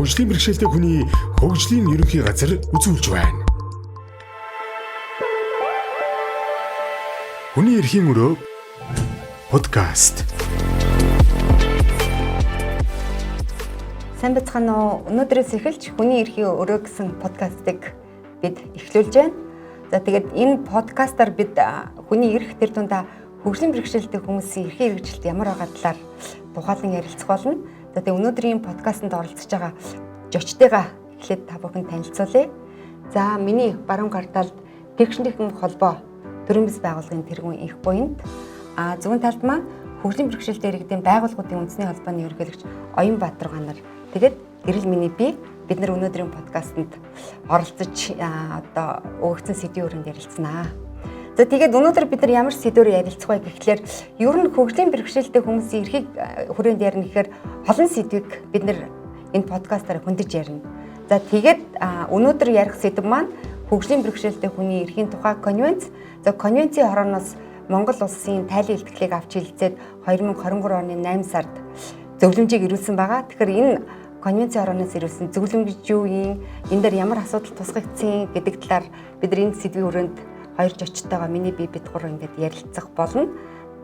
хөгжлийн бэрхшээлтэй хүний хөгжлийн ерөнхий газар үзүүлж байна. Хүний эрхийн өрөө подкаст. Сайн байцгаана уу? Өнөөдрөөс эхэлж Хүний эрхийн өрөө гэсэн подкастыг бид эхлүүлж байна. За, тэгээд энэ подкастаар бид хүний эрх, тэр дундаа хөгжлийн бэрхшээлтэй хүмүүсийн эрхийн хэрэгжилт ямар байгаа талаар тухайлан ярилцах болно. За, тэгээд өнөөдрийн подкастэнд оролцож байгаа зочдтойгоо эхлээд та бүхэн танилцуулъя. За, миний баруун гар талд Тэгшнийхэн холбоо төрийн бис байгууллагын тэргүүн Инх Буянд, зүүн талд маань хөгжлийн бэрхшээлтэй иргэдийн байгууллагуудын үндэсний холбооны ерөнхийлөгч Оюн Баатаргаан нар. Тэгээд гэрэл миний бие, бид нар өнөөдрийн подкастэнд оролцож одоо өгөгдсөн сэдвийн өрөөнд ярилцсанаа. За, тэгээд өнөөдөр бид нар ямар сэдвээр ярилцах вэ гэхлээр ер нь хөгжлийн бэрхшээлтэй хүмүүсийн эрхийг хүрээнд ярина гэхээр олон сэдвийг бид нар энэ подкастаар хөндөж ярина. За, тэгээд өнөөдөр ярих сэдв маань хөгжлийн бэрхшээлтэй хүний эрхийн тухай конвенц. За, конвенцийн хорооноос Монгол улсын тайлан илтгэлийг авч хилцээд 2023 оны 8 сард зөвлөмжийг ирүүлсэн байгаа. Тэгэхээр энэ конвенцийн хорооноос ирүүлсэн зөвлөмж юу юм, энэ дээр ямар асуудал тусгагдсан гэдэг талаар бид нар энэ сэдвийн хүрээнд хоёр зочдтойгоо миний бие бид гурав ингээд ярилцах болно.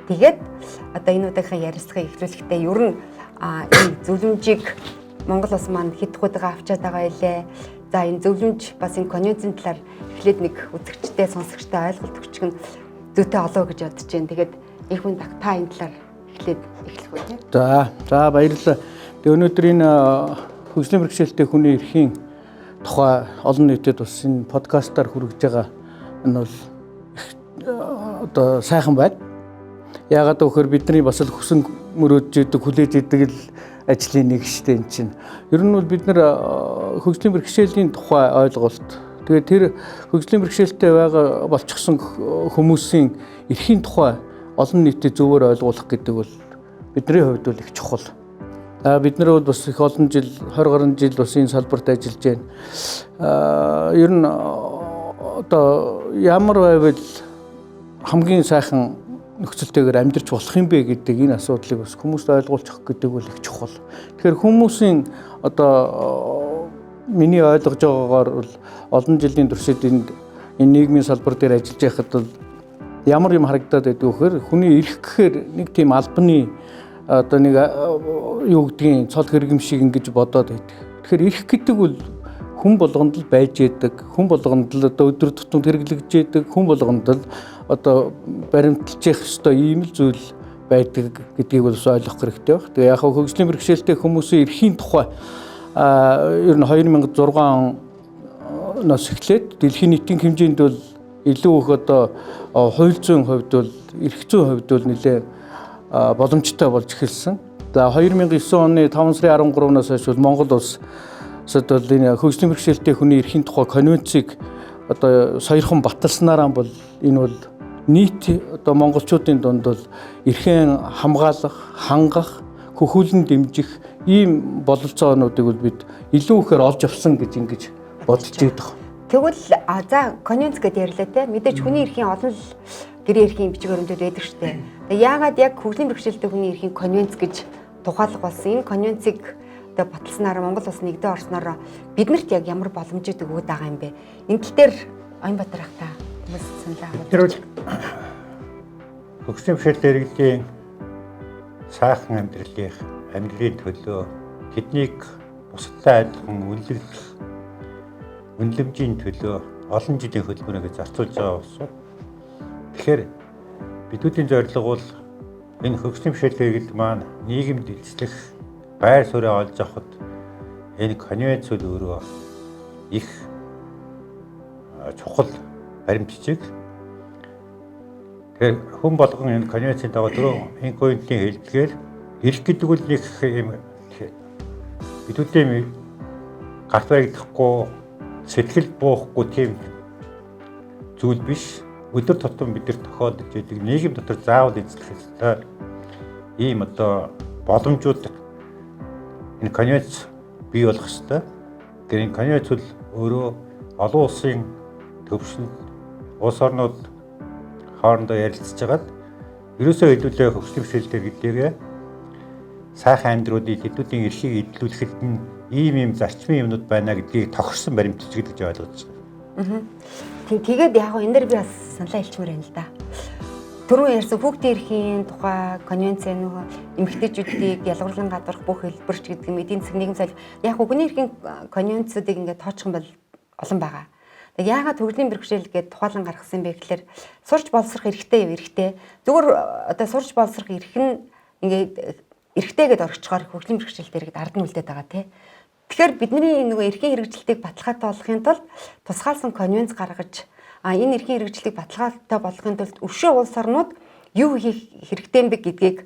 Тэгээд одоо энэ удаагийнхаа ярилцлагыг эхлүүлэхдээ ер нь энэ зөвлөмжийг Монгол улс маань хэд худаага авчаад байгаа илээ. За, энэ зөвлөмж бас энэ конвенцийн талаар эхлээд нэг үзэгчтэй, сонсогчтой ойлголт өгчих нь зүйтэй олоо гэж бодож байна. Тэгээд их хүн та энэ талаар эхлээд эхлэх үү, тийм. За, баярлалаа. Тэгээ өнөөдөр энэ хөгжлийн бэрхшээлтэй хүний эрхийн тухай олон нийтэд бас энэ подкастаар хүргэж байгаа энэ бол их одоо сайхан байна. Яагаад гэвэл бидний бас л хүсэн мөрөөдж идэг, хүлээж идэг л ажлын нэг шүү дээ энэ чинь. Ер нь бол бид нар хөгжлийн бэрхшээлийн тухай ойлголт, тэгээд тэр хөгжлийн бэрхшээлтэй байгаа болчихсон хүмүүсийн эрхийн тухай олон нийтэд зөвөр ойлгуулах гэдэг бол бидний хувьд бол их чухал. Бид нар бол бас их олон жил, 20 гаруй жил бас энэ салбарт ажиллаж байна. Ер нь одоо ямар байвал хамгийн сайхан нөхцөлтэйгээр амьдарч болох юм бэ гэдэг энэ асуудлыг бас хүмүүст ойлгуулчих гэдэг бол их чухал. Тэгэхээр хүмүүсийн одоо миний ойлгож байгаагаар бол олон жилийн туршид энд энэ нийгмийн салбар дээр ажиллаж байхад бол ямар юм харагдаад байдаг вэ гэхээр хүний эрх гэхээр нэг тийм албаны одоо нэг юу гэдгийг цол хэрэгэм шиг ингэж бодоод байдаг. Тэгэхээр эрх гэдэг бол хүн болгонд л байж яадаг, хүн болгонд л одоо өдөр тутамд хэрэглэгдэж яадаг, хүн болгонд л одоо баримталж явах ёстой ийм л зүйл байдаг гэдгийг бол ойлгох хэрэгтэй байх. Тэгээ яг хөгжлийн бэрхшээлтэй хүмүүсийн эрхийн тухай ер нь 2006 оноос эхлээд дэлхийн нийтийн хэмжээнд бол илүү их одоо хууль зүйн хувьд бол, эрх зүйн хувьд бол нэлээд боломжтой болж эхэлсэн. За, 2009 оны 5 сарын 13-наас хойш бол Монгол улсад бол энэ хөгжлийн бэрхшээлтэй хүний эрхийн тухай конвенцийг одоо сойрхон баталснараа бол энэ бол нийт одоо монголчуудын дунд бол эрхэн хамгаалах, хангах, хөхүүлэн дэмжих ийм бололцоонуудыг бол бид илүү ихээр олж авсан гэж ингэж бодож байдаг. Тэгвэл за, конвенц гэдээ ярьлаа те. Мэдээж хүний эрхийн олон л гэрээ эрхийн бичиг баримтууд байдаг шүү дээ. Тэгээ яагаад яг хөгжлийн бэрхшээлтэй хүний эрхийн конвенц гэж тухайлах болсон? Энэ конвенцийг одоо баталснараа Монгол улс нэгдээ орснороо биднэрт яг ямар боломжийг өгөөд байгаа юм бэ? Энэ тал дээр Оюнбаатар ах, та хүмүүс санал агуулж. Тэр бол хөгжлийн бэрхшээлтэй иргэдийн сайхан амьдралын төлөө, тэднийг бусадтай адилхан үнэлэх үнэлэмжийн төлөө олон жилийн хөдөлмөрийг зарцуулж байгаа улсууд. Тэгэхээр бидүүдийн зорилго бол энэ хөгжлийн бэрхшээлтэй иргэд маань нийгэмд эзлэх байр сууриа олж авахд энэ конвенцүүд өөрөө их чухал баримтчиг. Тэгэхээр хүн болгон энэ конвенцийн дагуу дөрөв инкоинтийн хэлбэлгээр эрх гэдэг бол нэг юм бидүүдийн гарт баригдахгүй, сэтгэл буухгүй тийм зүйл биш. Өдөр тутам бид нар тохиолдож байдаг, нийгэм дотор заавал эзлэх ёстой ийм одоо боломжууд энэ конвенц бий болох ёстой. Тэгэхээр энэ конвенц бол өөрөө олон улсын төвшөнд улс орнууд хоорондоо ярилцж байгаад ерөөсөө хэдүүлээ хөгжлийн бэрхшээлтэй гэдгээрээ сайхан амьдруудыг, тэдүүдийн эрхийг эдлүүлэхэд нь Ийм зарчмын юмнууд байна гэдгийг тохирсон баримтчиг гэж ойлгож байна. Тэгээд яг энэ дэр би бас саналаа хэлчмээр байна л да. Түрүүн ярьсан хүүхдийн эрхийн тухай конвенц нөгөө эмэгтэйчүүдийг ялгуурлан гадуурх бүх хэлбэрч гэдэг юм эдийн засаг нийгэм соёл яг хүний эрхийн конвенцүүдийг ингээд тооцох юм бол олон байгаа. Тэг яагаад хөгжлийн бэрхшээл гээд тухайлан гаргасан бэ гэхээр сурч боловсрох эрхтэй юу эрхтэй. Зүгээр одоо сурч боловсрох эрх нь ингээд эрхтэй гэдээ орчихоор хөгжлийн бэрхшээл дээр гээд ард нь үлдээд байгаа тий. Тэгэхээр бидний нөгөө эрхийн хэрэгжилтийг баталгаатай болгохын тулд тусгаалсан конвенц гаргаж энэ эрхийн хэрэгжилтийг баталгаатай болгохын тулд өшөө улс орнууд юу хийх хэрэгтэй юм бэ гэдгийг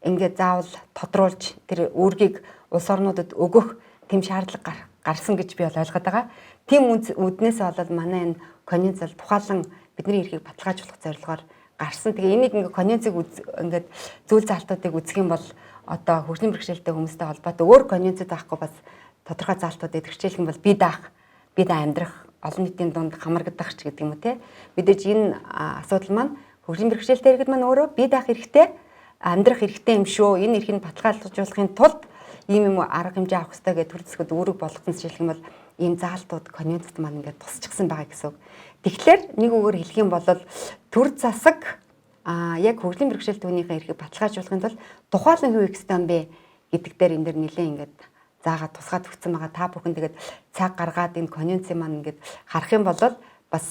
ингээд заавал тодруулж тэр үүргийг улс орнуудад өгөх тэм шаардлага гарсан гэж би бол ойлгоод байгаа. Тийм үднээс болоод манай энэ конвенц бол тухайлан бидний эрхийг баталгаажуулах зорилгоор гарсан. Тэгээ энийг ингээд конвенцийг ингээд зүйл заалтуудыг үзэх юм бол одоо хөгжлийн бэрхшээлтэй хүмүүстэй холбоотой өөр конвенцүүд байхгүй бас тодорхой заалтуудыг хичээлэх юм бол би даах, би да амьдрах, олон нийтийн дунд хамрагдах ч гэдэг юм уу те. Мэдээж энэ асуудал маань хөгжлийн бэрхшээлтэй иргэд маань өөрөө би даах эрхтэй, амьдрах эрхтэй юм шүү. Энэ эрхийг баталгаажуулахын тулд ийм юм арга хэмжээ авах хэрэгтэй гэж төр зэсгэд үүрэг болгосон жишээлх юм бол ийм заалтууд конвенцэд маань ингээд тусчихсан байгаа гэсэн үг. Тэгэхээр нэг үгээр хэлэх юм бол төр засаг яг хөгжлийн бэрхшээлтэй хүнийхээ эрхийг баталгаажуулахын тулд тухайлан юу хийх ёстой юм бэ гэдэг дээр энэ дэр нэлээд ингээд заагаад тусгаад өгсөн байгаа. Та бүхэн тэгээд цаг гаргаад энэ конвенцийн маань ингээд харах юм бол бас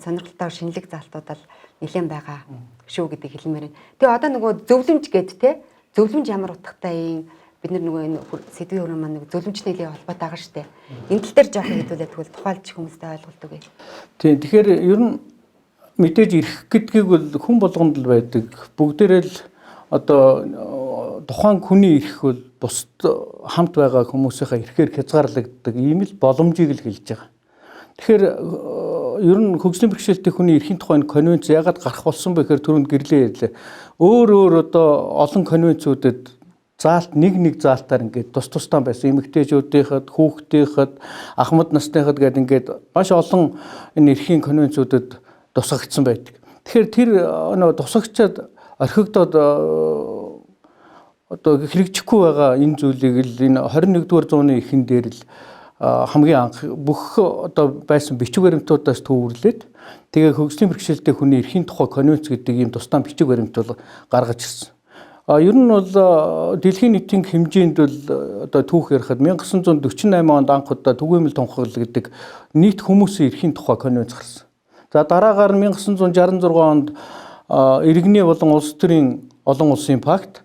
сонирхолтой шинэлэг заалтууд л нэлээд байгаа шүү гэдгийг хэлмээр байна. Тэгээ одоо нөгөө зөвлөмж гээд те зөвлөмж ямар утгатай юм бид нар нөгөө энэ сэдвийн өрөө маань нэг зөвлөмжтэй нэлээд холбоотой байгаа шүү дээ. Энэ тал дээр жоохон хэдүүлээ тэгвэл тухайлж хүмүүстэй ойлголт өгье. Тийм тэгэхээр ер нь мэдээж эрх гэдгийг бол хүн болгонд л байдаг. Бүгдээрээ л одоо тухайн хүний эрх бол бусд хамт байгаа хүмүүсийнхээ эрхээр хязгаарлагддаг ийм л боломжийг л хэлж байгаа. Тэгэхээр ер нь хөгжлийн бэрхшээлтэй хүний эрхийн тухай конвенц яагаад гарах болсон бэ гэхээр түрүүнд гэрлээ ярьлаа. Өөр өөр одоо олон конвенцүүдэд заалт нэг заалтаар ингээд тус тусдаа байсан. Эмэгтэйчүүдийнхэд, хүүхдийнхэд, ахмад насныхад гэдэг ингээд маш олон энэ эрхийн конвенцүүдэд тусгагдсан байдаг. Тэгэхээр тэр нөгөө тусагчаад орхигдоод одоо хэрэгжихгүй байгаа энэ зүйлийг л энэ 21-р зууны эхэн дээр л хамгийн анх бүх одоо байсан бичиг баримтуудаас төвөрлээд тэгээ хөгжлийн бэрхшээлтэй хүний эрхийн тухай конвенц гэдэг ийм тусдаа бичиг баримт бол гаргаж ирсэн. Ер нь бол дэлхийн нийтийн хэмжээнд бол одоо түүх ярихад 1948 онд анх удаа түгээмэл тунхаглал гэдэг нийт хүмүүсийн эрхийн тухай конвенц гарсан. За дараагаар нь 1966 онд иргэний болон улс төрийн олон улсын пакт,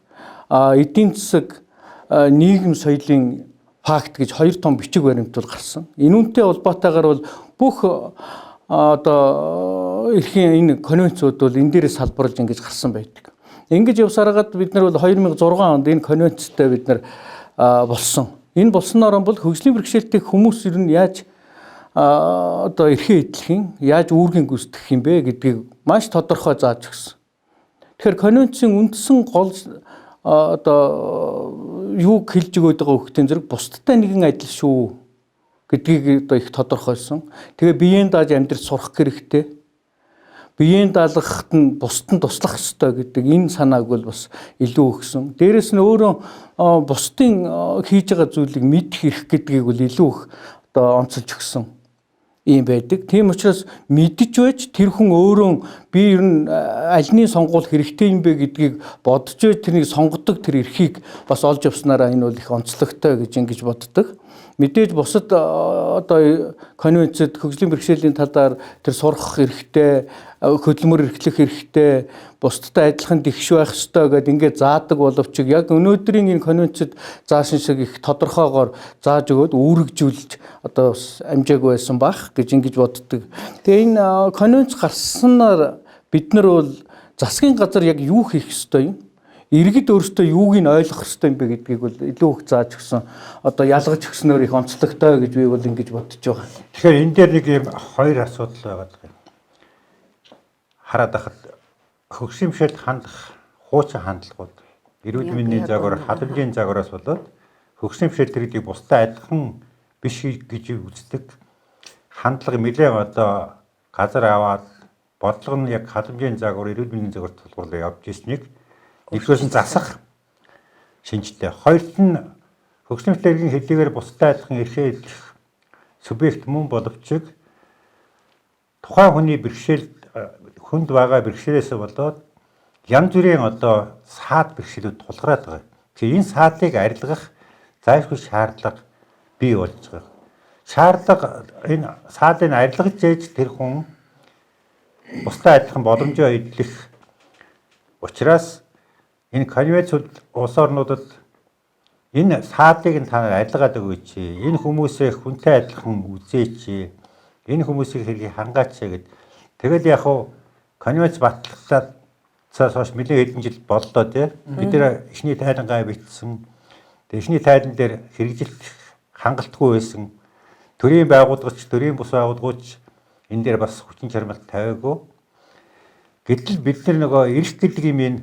эдийн засаг нийгэм соёлын пакт гэж хоёр том бичиг баримт бол гарсан. Энэ үнтэй холбоотойгоор бол бүх одоо эрхийн энэ конвенцүүд бол энэ дээрээ салбарлаж ингэж гарсан байдаг. Ингэж явсараад бид нар бол 2006 онд энэ конвенцтэй бид нар болсон. Энэ болсноор бол хөгжлийн бэрхшээлтэй хүмүүс ер нь яаж одоо эрхээ эдлэх юм, яаж үүргийг гүйцэтгэх юм бэ гэдгийг маш тодорхой зааж өгсөн. Тэгэхээр конвенцийн үндсэн гол одоо юуг хэлж өгöd байгаа хөхтийн зэрэг бусдтай нэгэн адил шүү гэдгийг одоо их тодорхойлсон. Тэгээ биеийн дааж амьдрч сурах хэрэгтэй. Биеийн даалгахад нь бусд нь туслах ёстой гэдэг энэ санааг бол бас илүү өгсөн. Дээрэс нь өөрөө бусдын хийж байгаа зүйлийг мэдэх эрх гэдгийг бол илүү их одоо онцолж өгсөн ийм байдаг. Тийм учраас мэдж байж тэр хүн өөрөө би ер нь альны сонгуул хэрэгтэй юм бэ гэдгийг бодож байж тэрнийг сонгодог тэр эрхийг бас олж явснараа энэ бол их онцлогтой гэж ингэж боддог. Мэдээж бусад одоо конвенцэд хөгжлийн бэрхшээлийн талаар тэр сурах эрхтэй, хөдөлмөр эрхлэх эрхтэй, бусдтай адилхан тэгш байх ёстой гэдээ ингээд заадаг боловч яг өнөөдрийн энэ конвенцэд заасан шиг их тодорхойгоор зааж өгөөд үүрэгжүүлж одоо бас амжаагүй байсан бах гэж ингэж боддог. Тэгээ энэ конвенц гарснаар бид нар бол засгийн газар яг юу хийх ёстой юм? Иргэд өөрсдөө юуг нь ойлгох ёстой юм бэ гэдгийг бол илүү их зааж өгсөн. Одоо ялгаж өгснөөр их онцлогтой гэж би бол ингэж бодож байгаа. Тэгэхээр энэ дээр нэг юм хоёр асуудал байгаа юм. Хараад байхад хөгжлийн бэрхшээлд хандах хуучин хандлагууд, эрүүл мэндийн загвар, халамжийн загвараас болоод хөгжлийн бэрхшээлтэй иргэдийг бусдад адилхан биш гэж үздэг хандлага нэлээд одоо газар аваад бодлого нь яг халамжийн загвар, эрүүл мэндийн загвар тулгуурлаа явж ирснийг нэгдүгээрс нь засах шинжтэй. Хоёрт нь Хөгжлийн иргэн хэдийгээр бусдад адилхан эрхээ эзлэх субъект мөн боловч тухайн хүний бэрхшээл хүнд байгаа бэрхшээлээс болоод янз бүрийн одоо саад бэрхшээлүүд тулгараад байгаа. Тэгэхээр энэ саадлыг арилгах зайлшгүй шаардлага бий болж байгаа. Шаардлага энэ саадлыг арилгаж ээж тэр хүн бусдад адилхан боломжоо эдлэх учраас энэ конвенцүүд улс орнуудад энэ саадлыг нь та нар арилгаад өгөөч. Энэ хүмүүсээ хүнтэй адилхан үзээч. Энэ хүмүүсийг хэрэг хангаач гэд. Тэгэл яг хуу конвенц батлахлаа цаас хойш нэлээд хэдэн жил боллоо тий. Бид нэр эхний тайлангаа бичсэн. Тэгээ эхний тайлан дээр хэрэгжилт хангалтгүй байсан. Төрийн байгууллагч, төрийн бус байгууллагууч энэ дээр бас хүчин чармайлт тавиагүй. Гэтэл бид нар нөгөө эрх гэдэг юм энэ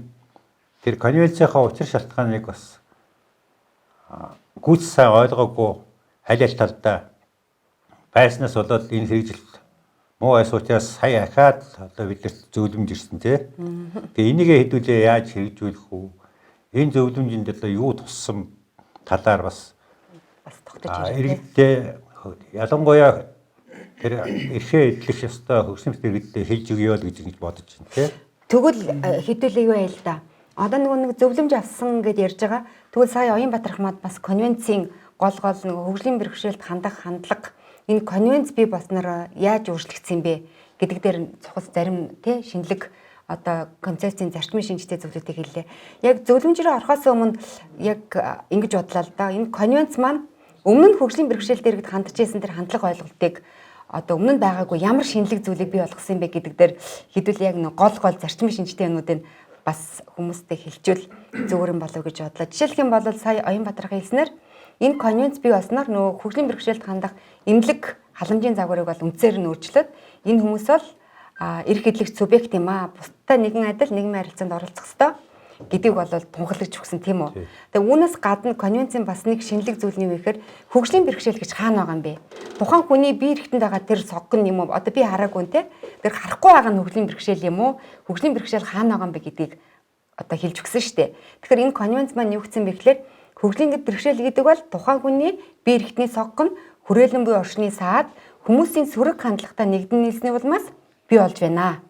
тэр конвенцийнхаа учир шалтгааныг бас гүйц сайн ойлгоогүй аль аль талдаа байснаас болоод энэ хэрэгжилт муу байсан учраас сая ахаад одоо биднэрт зөвлөмж ирсэн тий. Тэгээ энийгээ хэдүүлээ яаж хэрэгжүүлэх үү? Энэ зөвлөмжинд одоо юу туссан талаар бас тогтож ирээ. Иргэдээ ялангуяа тэр эрхээ эдлэх ёстой хөгжлөмжтэй иргэдээ хэлж өгье л гэж ингэж бодож байна тий. Тэгвэл хэдүүлээ юу байл да. Одоо нөгөө нэг зөвлөмж авсан гэд ярьж байгаа. Тэгвэл сая Оюун Бадрахмад бас конвенцийн гол нөгөө хөгжлийн бэрхшээлд хандах хандлага энэ конвенц бий болсноор яаж өөрчлөгдсөн бэ гэдэг дээр цухас зарим тий шинэлэг одоо концепцийн зарчмын шинжтэй зүйлүүдийг хэллээ. Яг зөвлөмж рүү орохоос өмнө яг ингэж бодлоо л да. Энэ конвенц маань өмнө нь хөгжлийн бэрхшээлтэй иргэд хандж байсан тэр хандлага ойлголтыг одоо өмнө нь байгаагүй ямар шинэлэг зүйлийг бий болгосон юм бэ гэдэг дээр хэдүүл яг нэг гол зарчмын шинжтэй юмнуудыг бас хүмүүстэй хэлчихвэл зүгээр юм болов гэж бодлоо. Жишээлх юм бол сая Оюун Бадрах хэлснээр энэ конвенц бий болсноор нөгөө хөгжлийн бэрхшээлд хандах эмнэлэг халамжийн загварыг бол үндсээр нь өөрчлөөд энэ хүмүүс бол эрх эдлэх субъект юм аа. Бусдтай нэгэн адил нийгмийн харилцаанд оролцох ёстой гэдгийг бол тунхаглаж өгсөн тийм үү. Тэгээ үүнээс гадна конвенцийн бас нэг шинэлэг зүйл нь юу гэхээр хөгжлийн бэрхшээл гэж хаана байгаа юм бэ? Тухайн хүний бие эрхтэнд байгаа тэр сог нь юм уу? Одоо би хараагүй нэ. Тэр харахгүй байгаа нь хөгжлийн бэрхшээл юм уу? Хөгжлийн бэрхшээл хаана байгаа юм бэ гэдгийг одоо хэлж өгсөн шүү дээ. Тэгэхээр энэ конвенц маань юу гэсэн бэ гэхээр хөгжлийн бэрхшээл гэдэг бол тухайн хүний бие эрхтний сог нь хүрээлэн буй орчны саад хүмүүсийн сөрөг хандлагатай нэгдэн нийлсний улмаас бий болж байна.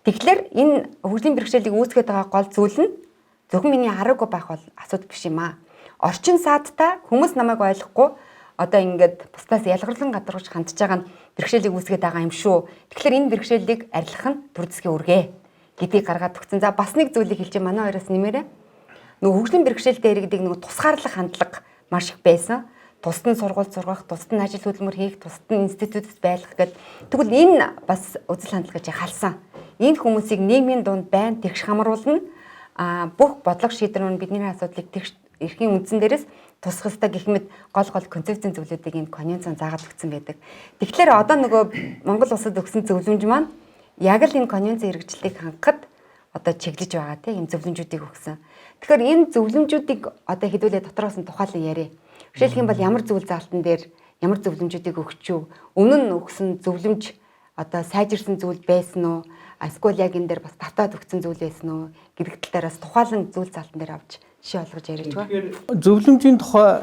Тэгэхээр энэ хөгжлийн бэрхшээлийг үүсгээд байгаа гол зүйл нь зөвхөн миний хараагүй байх бол асуудал биш юм аа. Орчин саадтай хүмүүс намайг ойлгохгүй одоо ингээд бусдаас ялгарлан гадаргаж хандж байгаа нь бэрхшээлийг үүсгээд байгаа юм шүү. Тэгэхээр энэ бэрхшээлийг арилгах нь төр зэсгийн үүргээ гэдгийг гаргаад өгсөн. За бас нэг зүйлийг хэлж манай хоёроос нэмээрэй. Нөгөө хөгжлийн бэрхшээлтэй иргэдийг нөгөө тусгаарлах хандлага маш их байсан. Тусад нь сургууль сургах, тусад нь ажил хөдөлмөр хийх, тусад нь институтд байлгах гэд. Тэгвэл энэ бас үзэл хандлага гэж халсан. Энэ хүмүүсийг нийгмийн дунд байн тэгш хамруулна. Бүх бодлого шийдвэр нь бидний асуудлыг тэгш эрхийн үндсэн дээрээс тусах ёстой гэх мэт гол концепцийн зүйлүүдийг энэ конвенцийн заагаад өгсөн байдаг. Тэгэхээр одоо нөгөө Монгол улсад өгсөн зөвлөмж маань яг л энэ конвенцийн хэрэгжилтийг хангахад одоо чиглэж байгаа тийм зөвлөмжүүдийг өгсөн. Тэгэхээр энэ зөвлөмжүүдийг одоо хэдүүлээ дотроос нь тухайлан яриа. Жишээлх юм бол ямар зүйл заалтан дээр ямар зөвлөмжүүдийг өгч юу? Өмнө нь өгсөн зөвлөмж одоо сайжирсан зүйл байсан уу? Эсвэл яг энэ дээр бас татаад өгсөн зүйл байсан уу гэдэг тал дээр бас тухайлан зүйл заалтан дээр авч жишээ олгож яриач ба. Зөвлөмжийн тухай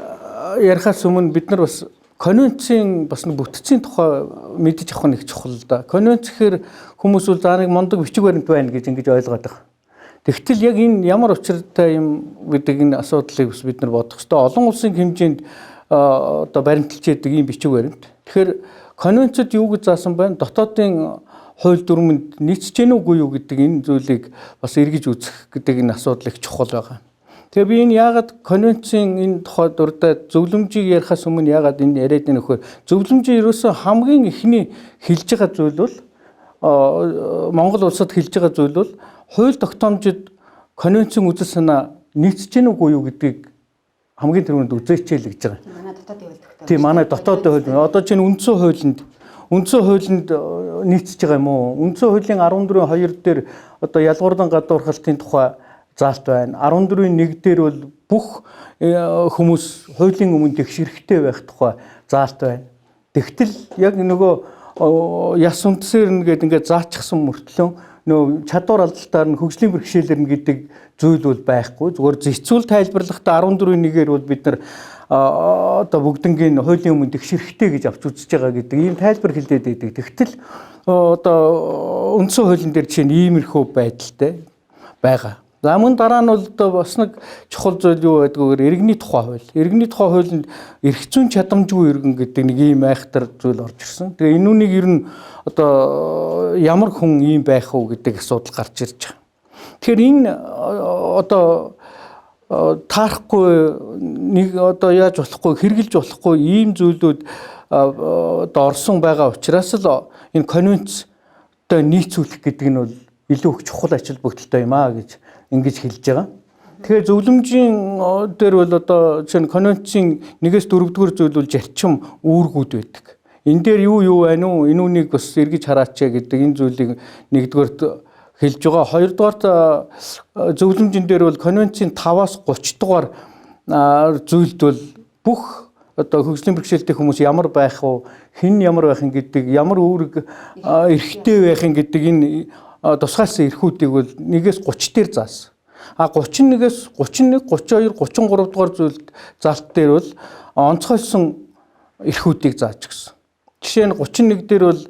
ярихаас өмнө бид нар бас конвенцийн бас нэг бүтцийн тухай мэдэж авах нь их чухал л да. Конвенц гэхээр хүмүүс бол за нэг мундаг бичиг баримт байна гэж ингэж ойлгоод байгаа. Тэгтэл яг энэ ямар учиртай юм гэдэг энэ асуудлыг бас бид нар бодох ёстой. Олон улсын хэмжээнд одоо баримталж яадаг ийм бичиг баримт. Тэгэхээр конвенцэд юу гэж заасан байна? Дотоодын хууль дүрмэнд нийцэж гэнэ үгүй юу гэдэг энэ зүйлийг бас эргэж үзэх гэдэг энэ асуудал их чухал байгаа. Тэгээ би энэ яагаад конвенцийн энэ тухай дурдаад зөвлөмжийг ярихаас өмнө яагаад энэ яриад байна вөхөр зөвлөмжийн ерөөсөө хамгийн эхний хэлж байгаа зүйл бол Монгол улсад хэлж байгаа зүйл бол хууль тогтоомжид конвенцийн үзэл санаа нийцэж гэнэ үгүй юу гэдгийг хамгийн түрүүнд үзээч л гэж байгаа. Манай дотоодын хууль тогтоомж. Тийм, манай дотоодын хууль. Одоо чинь үндсэн хуулинд нийцэж байгаа юм уу? Үндсэн хуулийн 14-2 дээр одоо ялгуурлан гадуурхалтын тухай заалт байна. 14-1 дээр бол бүх хүмүүс хуулийн өмнө тэгш эрхтэй байх тухай заалт байна. Тэгтэл яг нөгөө яс үндсээр нь гээд ингээд заачихсан мөртлөө нөгөө чадвар алдалтаар нь хөгжлийн бэрхшээлэр нь гэдэг зүйл бол байхгүй. Зүгээр зэцүүл тайлбарлахдаа 14-1-ээр бол бид нар одоо бүгднгийн хуулийн өмнө тэгшэрхтэй гэж авч үзэж байгаа гэдэг ийм тайлбар хэлээд байдаг. Тэгтэл одоо үндсэн хуулийн дээр жишээ нь иймэрхүү байдалтай байгаа. За мөн дараа нь бол одоо бас нэг чухал зүйл юу байдгүйгээр иргэний тухай хууль. Иргэний тухай хуулинд эрх зүйн чадамжгүй иргэн гэдэг нэг ийм айхтар зүйл орж ирсэн. Тэгээ энэ үнийг ер нь одоо ямар хүн ийм байх уу гэдэг асуудал гарч ирж байгаа. Тэгэхээр энэ одоо таарахгүй нэг одоо яаж болохгүй хэрэгжилж болохгүй ийм зүйлүүд одоо орсон байгаа учраас л энэ конвенцтой нийцүүлэх гэдэг нь бол илүү их чухал ач холбогдолтой юм аа гэж ингэж хэлж байгаа. Тэгэхээр зөвлөмжийн дээр бол одоо жишээ нь конвенцийн 1-ээс 4-р зүйл бол зарчим үүргүүд байдаг. Энэ дээр юу байна уу? Энэ үнийг бас эргэж хараач гэдэг энэ зүйлийг нэгдүгээрт хэлж байгаа. Хоёрдугаарт зөвлөмжин дээр бол конвенцийн 5-аас 30 дугаар зүйлд бол бүх одоо хөгжлийн бэрхшээлтэй хүмүүс ямар байх вэ? Хэн ямар байх юм гэдэг, ямар үүрэг эрхтэй байх юм гэдэг энэ тусгаалсан эрхүүдийг бол 1-ээс 30 дээр заасан. А 31-ээс 31, 32, 33 дугаар зүйлд заалт дээр бол онцгойлсон эрхүүдийг зааж өгсөн. Жишээ нь 31 дээр бол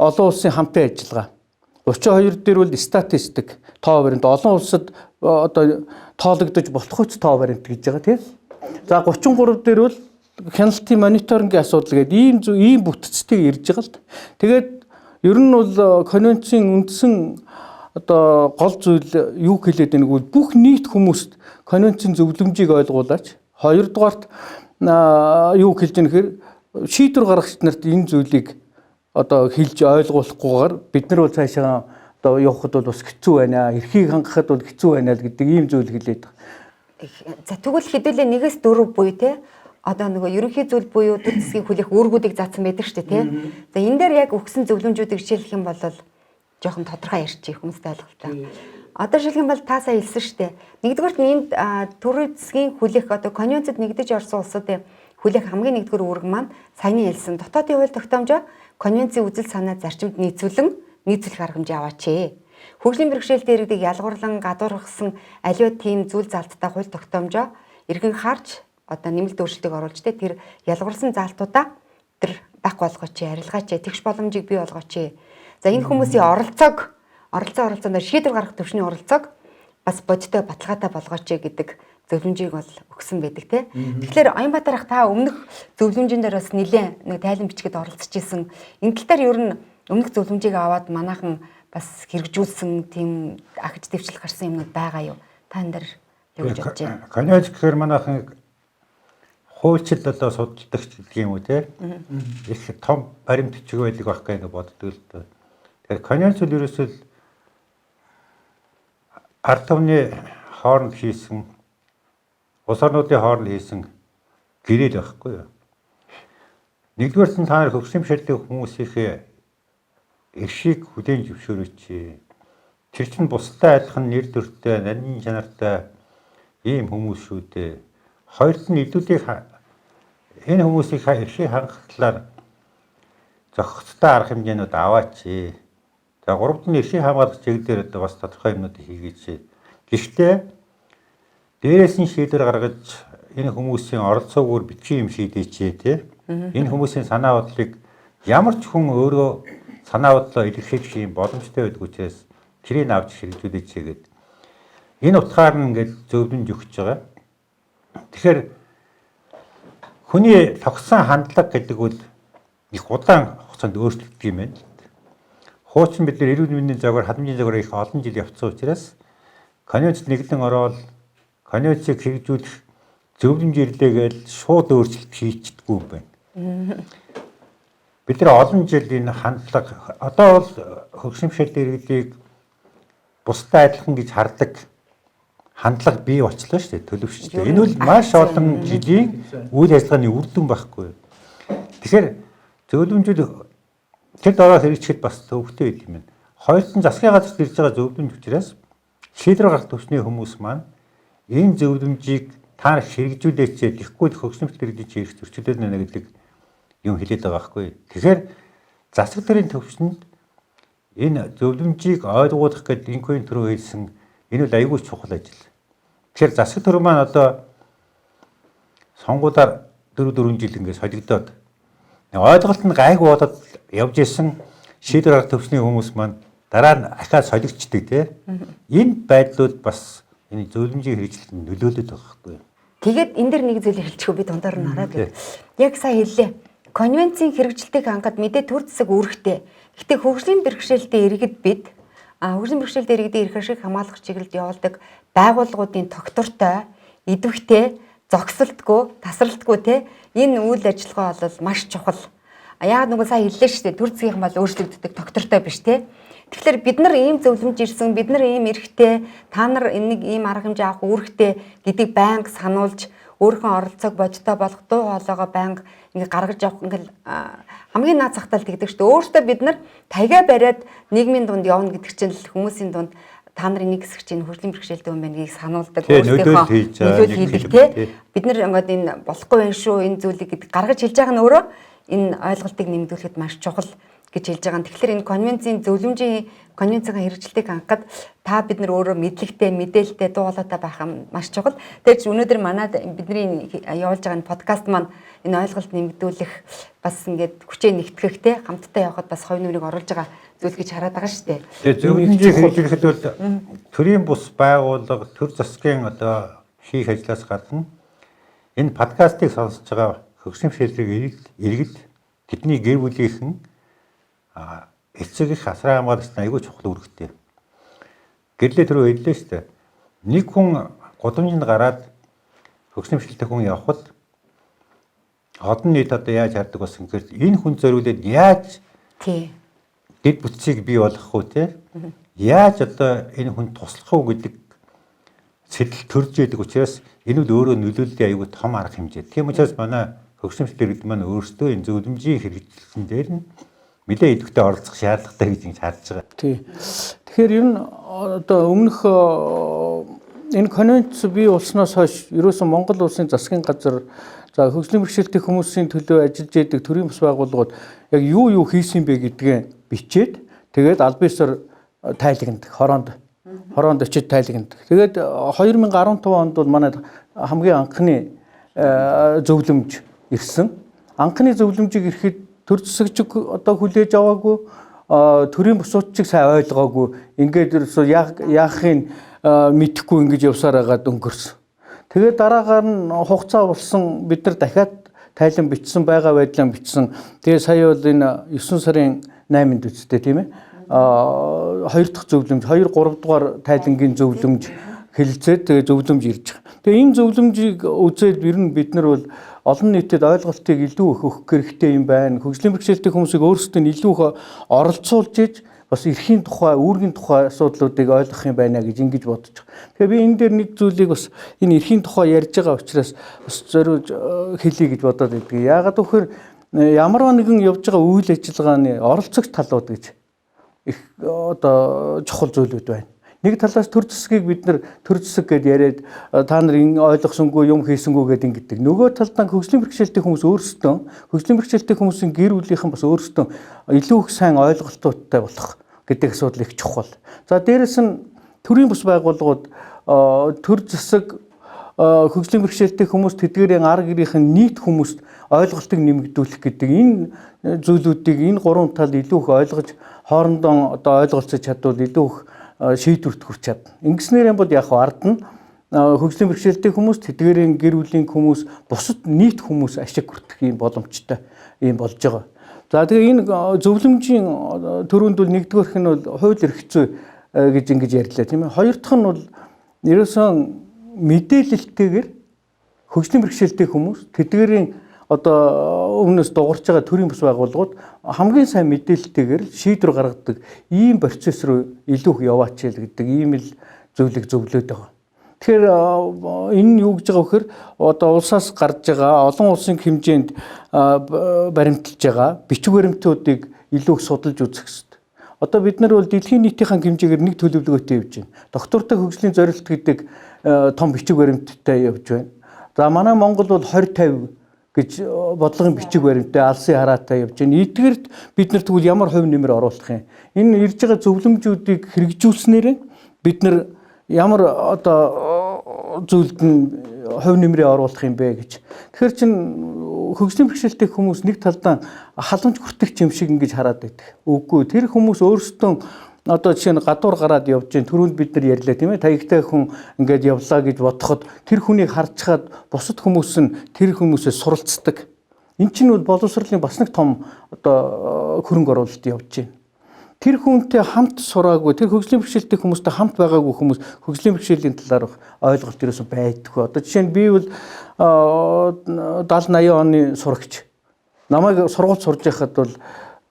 олон улсын хамтын ажиллагаа. 32 дээр бол статистик тоо баримт олон улсад одоо тоологдож болох үс тоо баримт гэж байгаа тийм. За 33 дээр бол хяналтын мониторингийн асуудал гэдэг ийм бүтцтэй ирж байгаа л да. Тэгээд ер нь бол конвенцийн үндсэн одоо гол зүйл юу хэлээд байна гэвэл бүх нийт хүмүүст конвенцийн зөвлөмжийг ойлгуулаач. Хоёрдугаарт юу хэлж байгаа нэхэр шийдвэр гаргагч нарт энэ зүйлийг одоо хэлж ойлгуулахгүйгээр бид нар бол цаашаа одоо явхад бол бас хэцүү байна. Эрхийг хангахад бол хэцүү байна л гэдэг ийм зүйл хэлээд байгаа. За тэгвэл хэдүүлээ 1-ээс 4 буюу те одоо нөгөө ерөнхий зүйл буюу төр засгийн хүлээх үүргүүдийг заасан байдаг шүү дээ те. За энэ дээр яг өгсөн зөвлөмжүүдийг жишээлх юм бол жоохон тодорхой ярьчих хүмүүст ойлголттой. Одоо жишээлх юм бол та сая хэлсэн шүү дээ. Нэгдүгээрт энд төр засгийн хүлээх одоо конвенцэд нэгдэж орсон улсуудын хүлээх хамгийн нэгдүгээр үүрэг маань саяны хэлсэн дотоодын хууль тогтоомжоо конвенцийн үзэл санаа зарчимд нийцүүлэн нийцүүлэх арга хэмжээ аваач. Хөгжлийн бэрхшээлтэй иргэдийг ялгуурлан гадуурхсан аливаа тийм зүйл залттай хууль тогтоомжоо иргэн харж одоо нэмэлт өөрчлөлтийг оруулж тэр ялгуурлсан заалтуудаа тэр байхгүй болгооч, арилгаач, тэгш боломжийг бий болгооч. За энэ хүмүүсийн оролцоог оролцоонд шийдвэр гаргах төвшний оролцоог бас бодиттой баталгаатай болгооч гэдэг зөвлөмжийг бол өгсөн байдаг тий. Тэгэхээр Оюнбаатар ах та өмнөх зөвлөмжийн дээр бас нэлээд нэг тайлан бичгээд оролцож исэн. Энэ тал дээр ер нь өмнөх зөвлөмжийг аваад манайхан бас хэрэгжүүлсэн тийм ахиж дэвшил гарсан юмнууд байгаа юу? Та энэ дээр юу гэж бодож байна? Конвенц гэхээр манайхан хуульчил одоо судалдагч гэдэг юм уу те. Их том баримт бичиг байдаг байх гэж боддог л доо. Тэгэхээр конвенц бол ерөөсөө ард түмний хооронд хийсэн улс орнуудын хооронд хийсэн гэрэл байхгүй юу. Нэгдүгээрт нь та нар хөгжлийн бэрхшээлтэй хүмүүсийнхээ эрхийг хүлээн зөвшөөрөөч. Тэр чинь бусдад адилхан нэр төртэй, нарийн чанартай ийм хүмүүс шүү дээ. Хоёрт нь илүүдийг энэ хүмүүсийг эрхийг хангах талаар зохицтой арга хэмжээнүүд аваач. За гуравд нь эрхийг хамгаалах чиглэлээр одоо бас тодорхой юмнууд хийгээч. Гэхдээ дээрээс нь шийдвэр гаргаж энэ хүмүүсийн оролцоогоор бичгийн юм шийдээч тий. Энэ хүмүүсийн санаа бодлыг ямар ч хүн өөрөө санаа бодлоо илэрхийлэх юм боломжтой байдаг учраас тэрийг авч хэрэгжүүлээч гээд энэ утгаар нь ингээд зөвлөмж өгч байгаа. Тэгэхээр хүний тогтсон хандлага гэдэг бол их удаан хугацаанд өөрчлөгддөг юм байна. Хуучин бид нар эрүүл мэндийн загвар, хадамжийн загвар их олон жил явцсан учраас конвенц нэглэн ороод конвенцийг хэрэгжүүлэх зөвлөмж ирлээ гэж шууд өөрчлөлт хийчихдэггүй юм байна. Бид нар олон жил энэ хандлага одоо бол хөгжим бэрхшээлтэй иргэдийг бусдад адилхан гэж хардаг хандлага бий болчлоо шүү дээ, төлөвшөлттэй. Энэ бол маш олон жилийн үйл ажиллагааны үр дүн байхгүй. Тэгэхээр зөвлөмжүүд тэр дороо хэрэгжихэд бас төвөгтэй байд юм байна. Хоёрт нь засгийн газарт ирж байгаа зөвлөмж учраас шийдвэр гаргах түвшний хүмүүс маань энэ зөвлөмжийг та нар хэрэгжүүлээч, тэгэхгүй хөгжим бэрхшээлтэй иргэдийн эрх зөрчилдөд нэ гэдэг юм хэлээд байгаа байхгүй. Тэгэхээр засаг төрийн төвшөнд энэ зөвлөмжийг ойлгуулах гэдэг инквийн түрүү хэлсэн энэ бол аюул чухал ажил. Тэгэхээр засаг төр маань одоо сонгуулиар 4 жил ингээд солигдоод ойлголт нь гайгүй болоод явж исэн шийдвэр арга төвчний хүмүүс маань дараа нь ахаад солигдчихдаг тий. Энэ байдлууд бас энэ зөвлөмжийн хэрэгжилтэнд нөлөөлөд байгаа байхгүй юу? Тэгээд энэ дэр нэг зүйл хэлчихв би дундаар нь хараад. Яг сая хэллээ. Конвенцийн хэрэгжилтийг хангахад мэдээ төр засаг үүрэгтэй. Гэхдээ хөгжлийн бэрхшээлтэй иргэд бид хөгжлийн бэрхшээлтэй иргэдийн эрх ашиг хамгаалах чиглэлд явуулдаг байгууллагуудын тогтвортой, идэвхтэй, зогсолтгүй, тасралтгүй те энэ үйл ажиллагаа бол маш чухал. Яагаад нүгэл сая хэллээ шүү дээ. Төр засгийн бол өөрчлөгддөг, тогтвортой биш те. Тэгэхээр бид нар ийм зөвлөмж ирсэн, бид нар ийм эрхтэй, та нар энэ нэг ийм арга хэмжээ авах үүрэгтэй гэдгийг байнга сануулж, өөрийнхөө оролцоог бодиттой болох, дуу хоолойгоо байнга ингээ гаргаж явах ингээл хамгийн наад захтал тэгдэг шүү дээ. Өөртөө бид нар тайгаа бариад нийгмийн дунд явна гэдэг чинь л хүмүүсийн дунд та нар энийг хэсэг чинь хөгжлийн бэрхшээлтэй хүн байна гэдгийг сануулдаг, өөрсдийнхөө нөлөөл хийдэг те. Бид нар ингээд энэ болохгүй байх шүү, энэ зүйлийг гэдэг гаргаж хэлж байгаа нь өөрөө энэ ойлголтыг нэмэгдүүлэхэд маш чухал гэж хэлж байгаа. Тэгэхээр энэ конвенцийн зөвлөмжийн конвенцийн хэрэгжилтийг хангахад та бид нар өөрөө мэдлэгтэй, мэдээлэлтэй, дуу хоолойтой байх нь маш чухал. Тэгэхээр өнөөдөр манай бидний явуулж байгаа энэ подкаст маань энэ ойлголт нэмэгдүүлэх бас ингээд хүчээ нэгтгэхтэй хамтдаа явхад бас хувь нэмрийг оруулж байгаа зүйл гэж хараад байгаа шүү дээ. Тэгээ зөвлөмжийг хэрэгжүүлэхэд бол төрийн бус байгууллага, төр засгийн одоо хийх ажлаас гадна энэ подкастыг сонсож байгаа хөгжлийн бэрхшээлтэй иргэд тэдний гэр бүлийнхэн эцэг их асраа хамгаалагч айгүй чухал үүрэгтэй. Гэрлээ түрүү хэллээ шүү дээ. Нэг хүн гудамжинд гараад хөгжлийн бэрхшээлтэй хүн явхад олон нийт одоо яаж хардаг болсон гэхээр энэ хүн зориулаад яаж дэд бүтцийг бий болгох уу те? Яаж одоо энэ хүн туслах уу гэдэг сэтэл төрж идэг учраас энэ үл өөрөө нөлөөллийн айгүй том арга хэмжээ. Тийм учраас манай хөгжлийн бэрхшээлтэй иргэд маань өөрсдөө энэ зөвлөмжийн хэрэгжилтэн дээр нь нэлээд идэвхтэй оролцох шаардлагатай гэж ингэж харж байгаа. Тий. Тэгэхээр ер нь одоо өмнөх энэ конвенц бий болсноос хойш ерөөсөн Монгол улсын засгийн газар за хөгжлийн бэрхшээлтэй хүмүүсийн төлөө ажиллаж идэг төрийн бус байгууллагууд яг юу хийсэн бэ гэдгээ бичээд тэгээд аль биесээр тайлагнадаг, хороонд очиж тайлагнадаг. Тэгээд 2015 онд бол манай хамгийн анхны зөвлөмж ирсэн. Анхны зөвлөмжийг ирэхэд төр засагч одоо хүлээж аваагүй, төрийн бусуудчиг сайн ойлгоогүй, ингээд ерөөсөө яахыг мэдэхгүй ингэж явсаар байгаад өнгөрсөн. Тэгээд дараагаар нь хугацаа болсон бид нар дахиад тайлан бичсэн, байгаа байдлаа бичсэн. Тэгээд сая бол энэ 9 сарын 8-нд үсттэй тийм ээ. Хоёр дахь зөвлөмж, 2 3 дугаар тайлангийн зөвлөмж хэлэлцээд тэгээд зөвлөмж ирж байгаа. Тэгээд энэ зөвлөмжийг үзээд ер нь бид нар бол олон нийтэд ойлголтыг илүү их өгөх хэрэгтэй юм байна. Хөгжлийн бэрхшээлтэй хүмүүсийг өөрсдөө нь илүү их оролцуулж иж бас эрхийн тухай, үүргийн тухай асуудлуудыг ойлгох юм байна гэж ингэж бодож байгаа. Тэгэхээр би энэ дээр нэг зүйлийг бас энэ эрхийн тухай ярьж байгаа учраас бас зориулж хэлье гэж бодоод байдаг. Яагаад гэвэл ямар нэгэн явж байгаа үйл ажиллагааны оролцогч талууд гэж их одоо чухал зүйлүүд байна. Нэг талаас төр засгийг бид нар төр засаг гэд яриад та нар ингэ ойлгосонгүй юм хийсэнгүү гэд ингэдэг. Нөгөө талдаа хөгжлийн бэрхшээлтэй хүмүүс өөрсдөө хөгжлийн бэрхшээлтэй хүмүүсийн гэр бүлийнхэн бас өөрсдөө илүү их сайн ойлголтуудтай болох гэдэг асуудал их чухал. За дээрэс нь төрийн бус байгууллагууд төр засаг хөгжлийн бэрхшээлтэй хүмүүс тэдгээрийн ар гэрийнхэн нийт хүмүүст ойлголтыг нэмэгдүүлэх гэдэг энэ зүйлүүдийг энэ гурван тал илүү их ойлгож хоорондоо одоо ойлголцож чадвал илүү их шийдвэрт хүрч чадна. Ингэснээр юм бол яг ард нь хөгжлийн бэрхшээлтэй хүмүүс, тэдгээрийн гэр бүлийн хүмүүс, бусад нийт хүмүүс ашиг хүртэх юм боломжтой юм болж байгаа. За тэгээ энэ зөвлөмжийн төрөнд бол нэгдүгээрх нь бол хууль эрх зүй гэж ингэж ярьлаа тийм ээ. Хоёр дахь нь бол ерөөсөн мэдээлэлтэйгээр хөгжлийн бэрхшээлтэй хүмүүс, тэдгээрийн одоо өмнөөс дугарч байгаа төрийн бус байгууллагууд хамгийн сайн мэдээлэлтэйгээр шийдвэр гаргадаг ийм процесс руу илүү их яваач л гэдэг ийм л зүйлийг зөвлөд байгаа. Тэгэхээр энэ нь юу гэж байгаа вэхээр одоо улсаас гарч байгаа олон улсын хэмжээнд баримталж байгаа бичиг баримтуудыг илүү их судалж үзэх хэрэгтэй. Одоо бид нар бол дэлхийн нийтийн хэмжээгээр нэг төлөвлөгөөтэй явж байна. Доктортой хөгжлийн зорилт гэдэг том бичиг баримттай явж байна. За манай Монгол бол 20 50 гэж бодлогын бичиг баримттай алсын хараатай явж байна. Эдгээрт бид нар тэгвэл ямар хувь нэмэр оруулах юм? Энэ ирж байгаа зөвлөмжүүдийг хэрэгжүүлснээр бид нар ямар одоо зүйлд нь хувь нэмрээ оруулах юм бэ гэж. Тэгэхээр чин хөгжлийн бэрхшээлтэй хүмүүс нэг талдаа халамж хүртэгч юм шиг ингэж хараад байдаг. Үгүй, тэр хүмүүс өөрсдөө одоо жишээ нь гадуур гараад явж гин түрүүнд бид нар ярьлаа, тийм ээ, таягтай хүн ингээд явлаа гэж бодоход тэр хүнийг харчхаад бусад хүмүүс нь тэр хүмүүсээс суралцдаг. Эн чинь бол боловсролын бас нэг том одоо хөрөнгө оруулалт явж байна. Тэр хүнтэй хамт сураагүй, тэр хөгжлийн бэрхшээлтэй хүмүүстэй хамт байгаагүй хүмүүс хөгжлийн бэрхшээлийн талаарх ойлголт ерөөсөн байдаггүй. Одоо жишээ нь би бол 70 80 оны сурагч. Намайг сургууль сурж байхад бол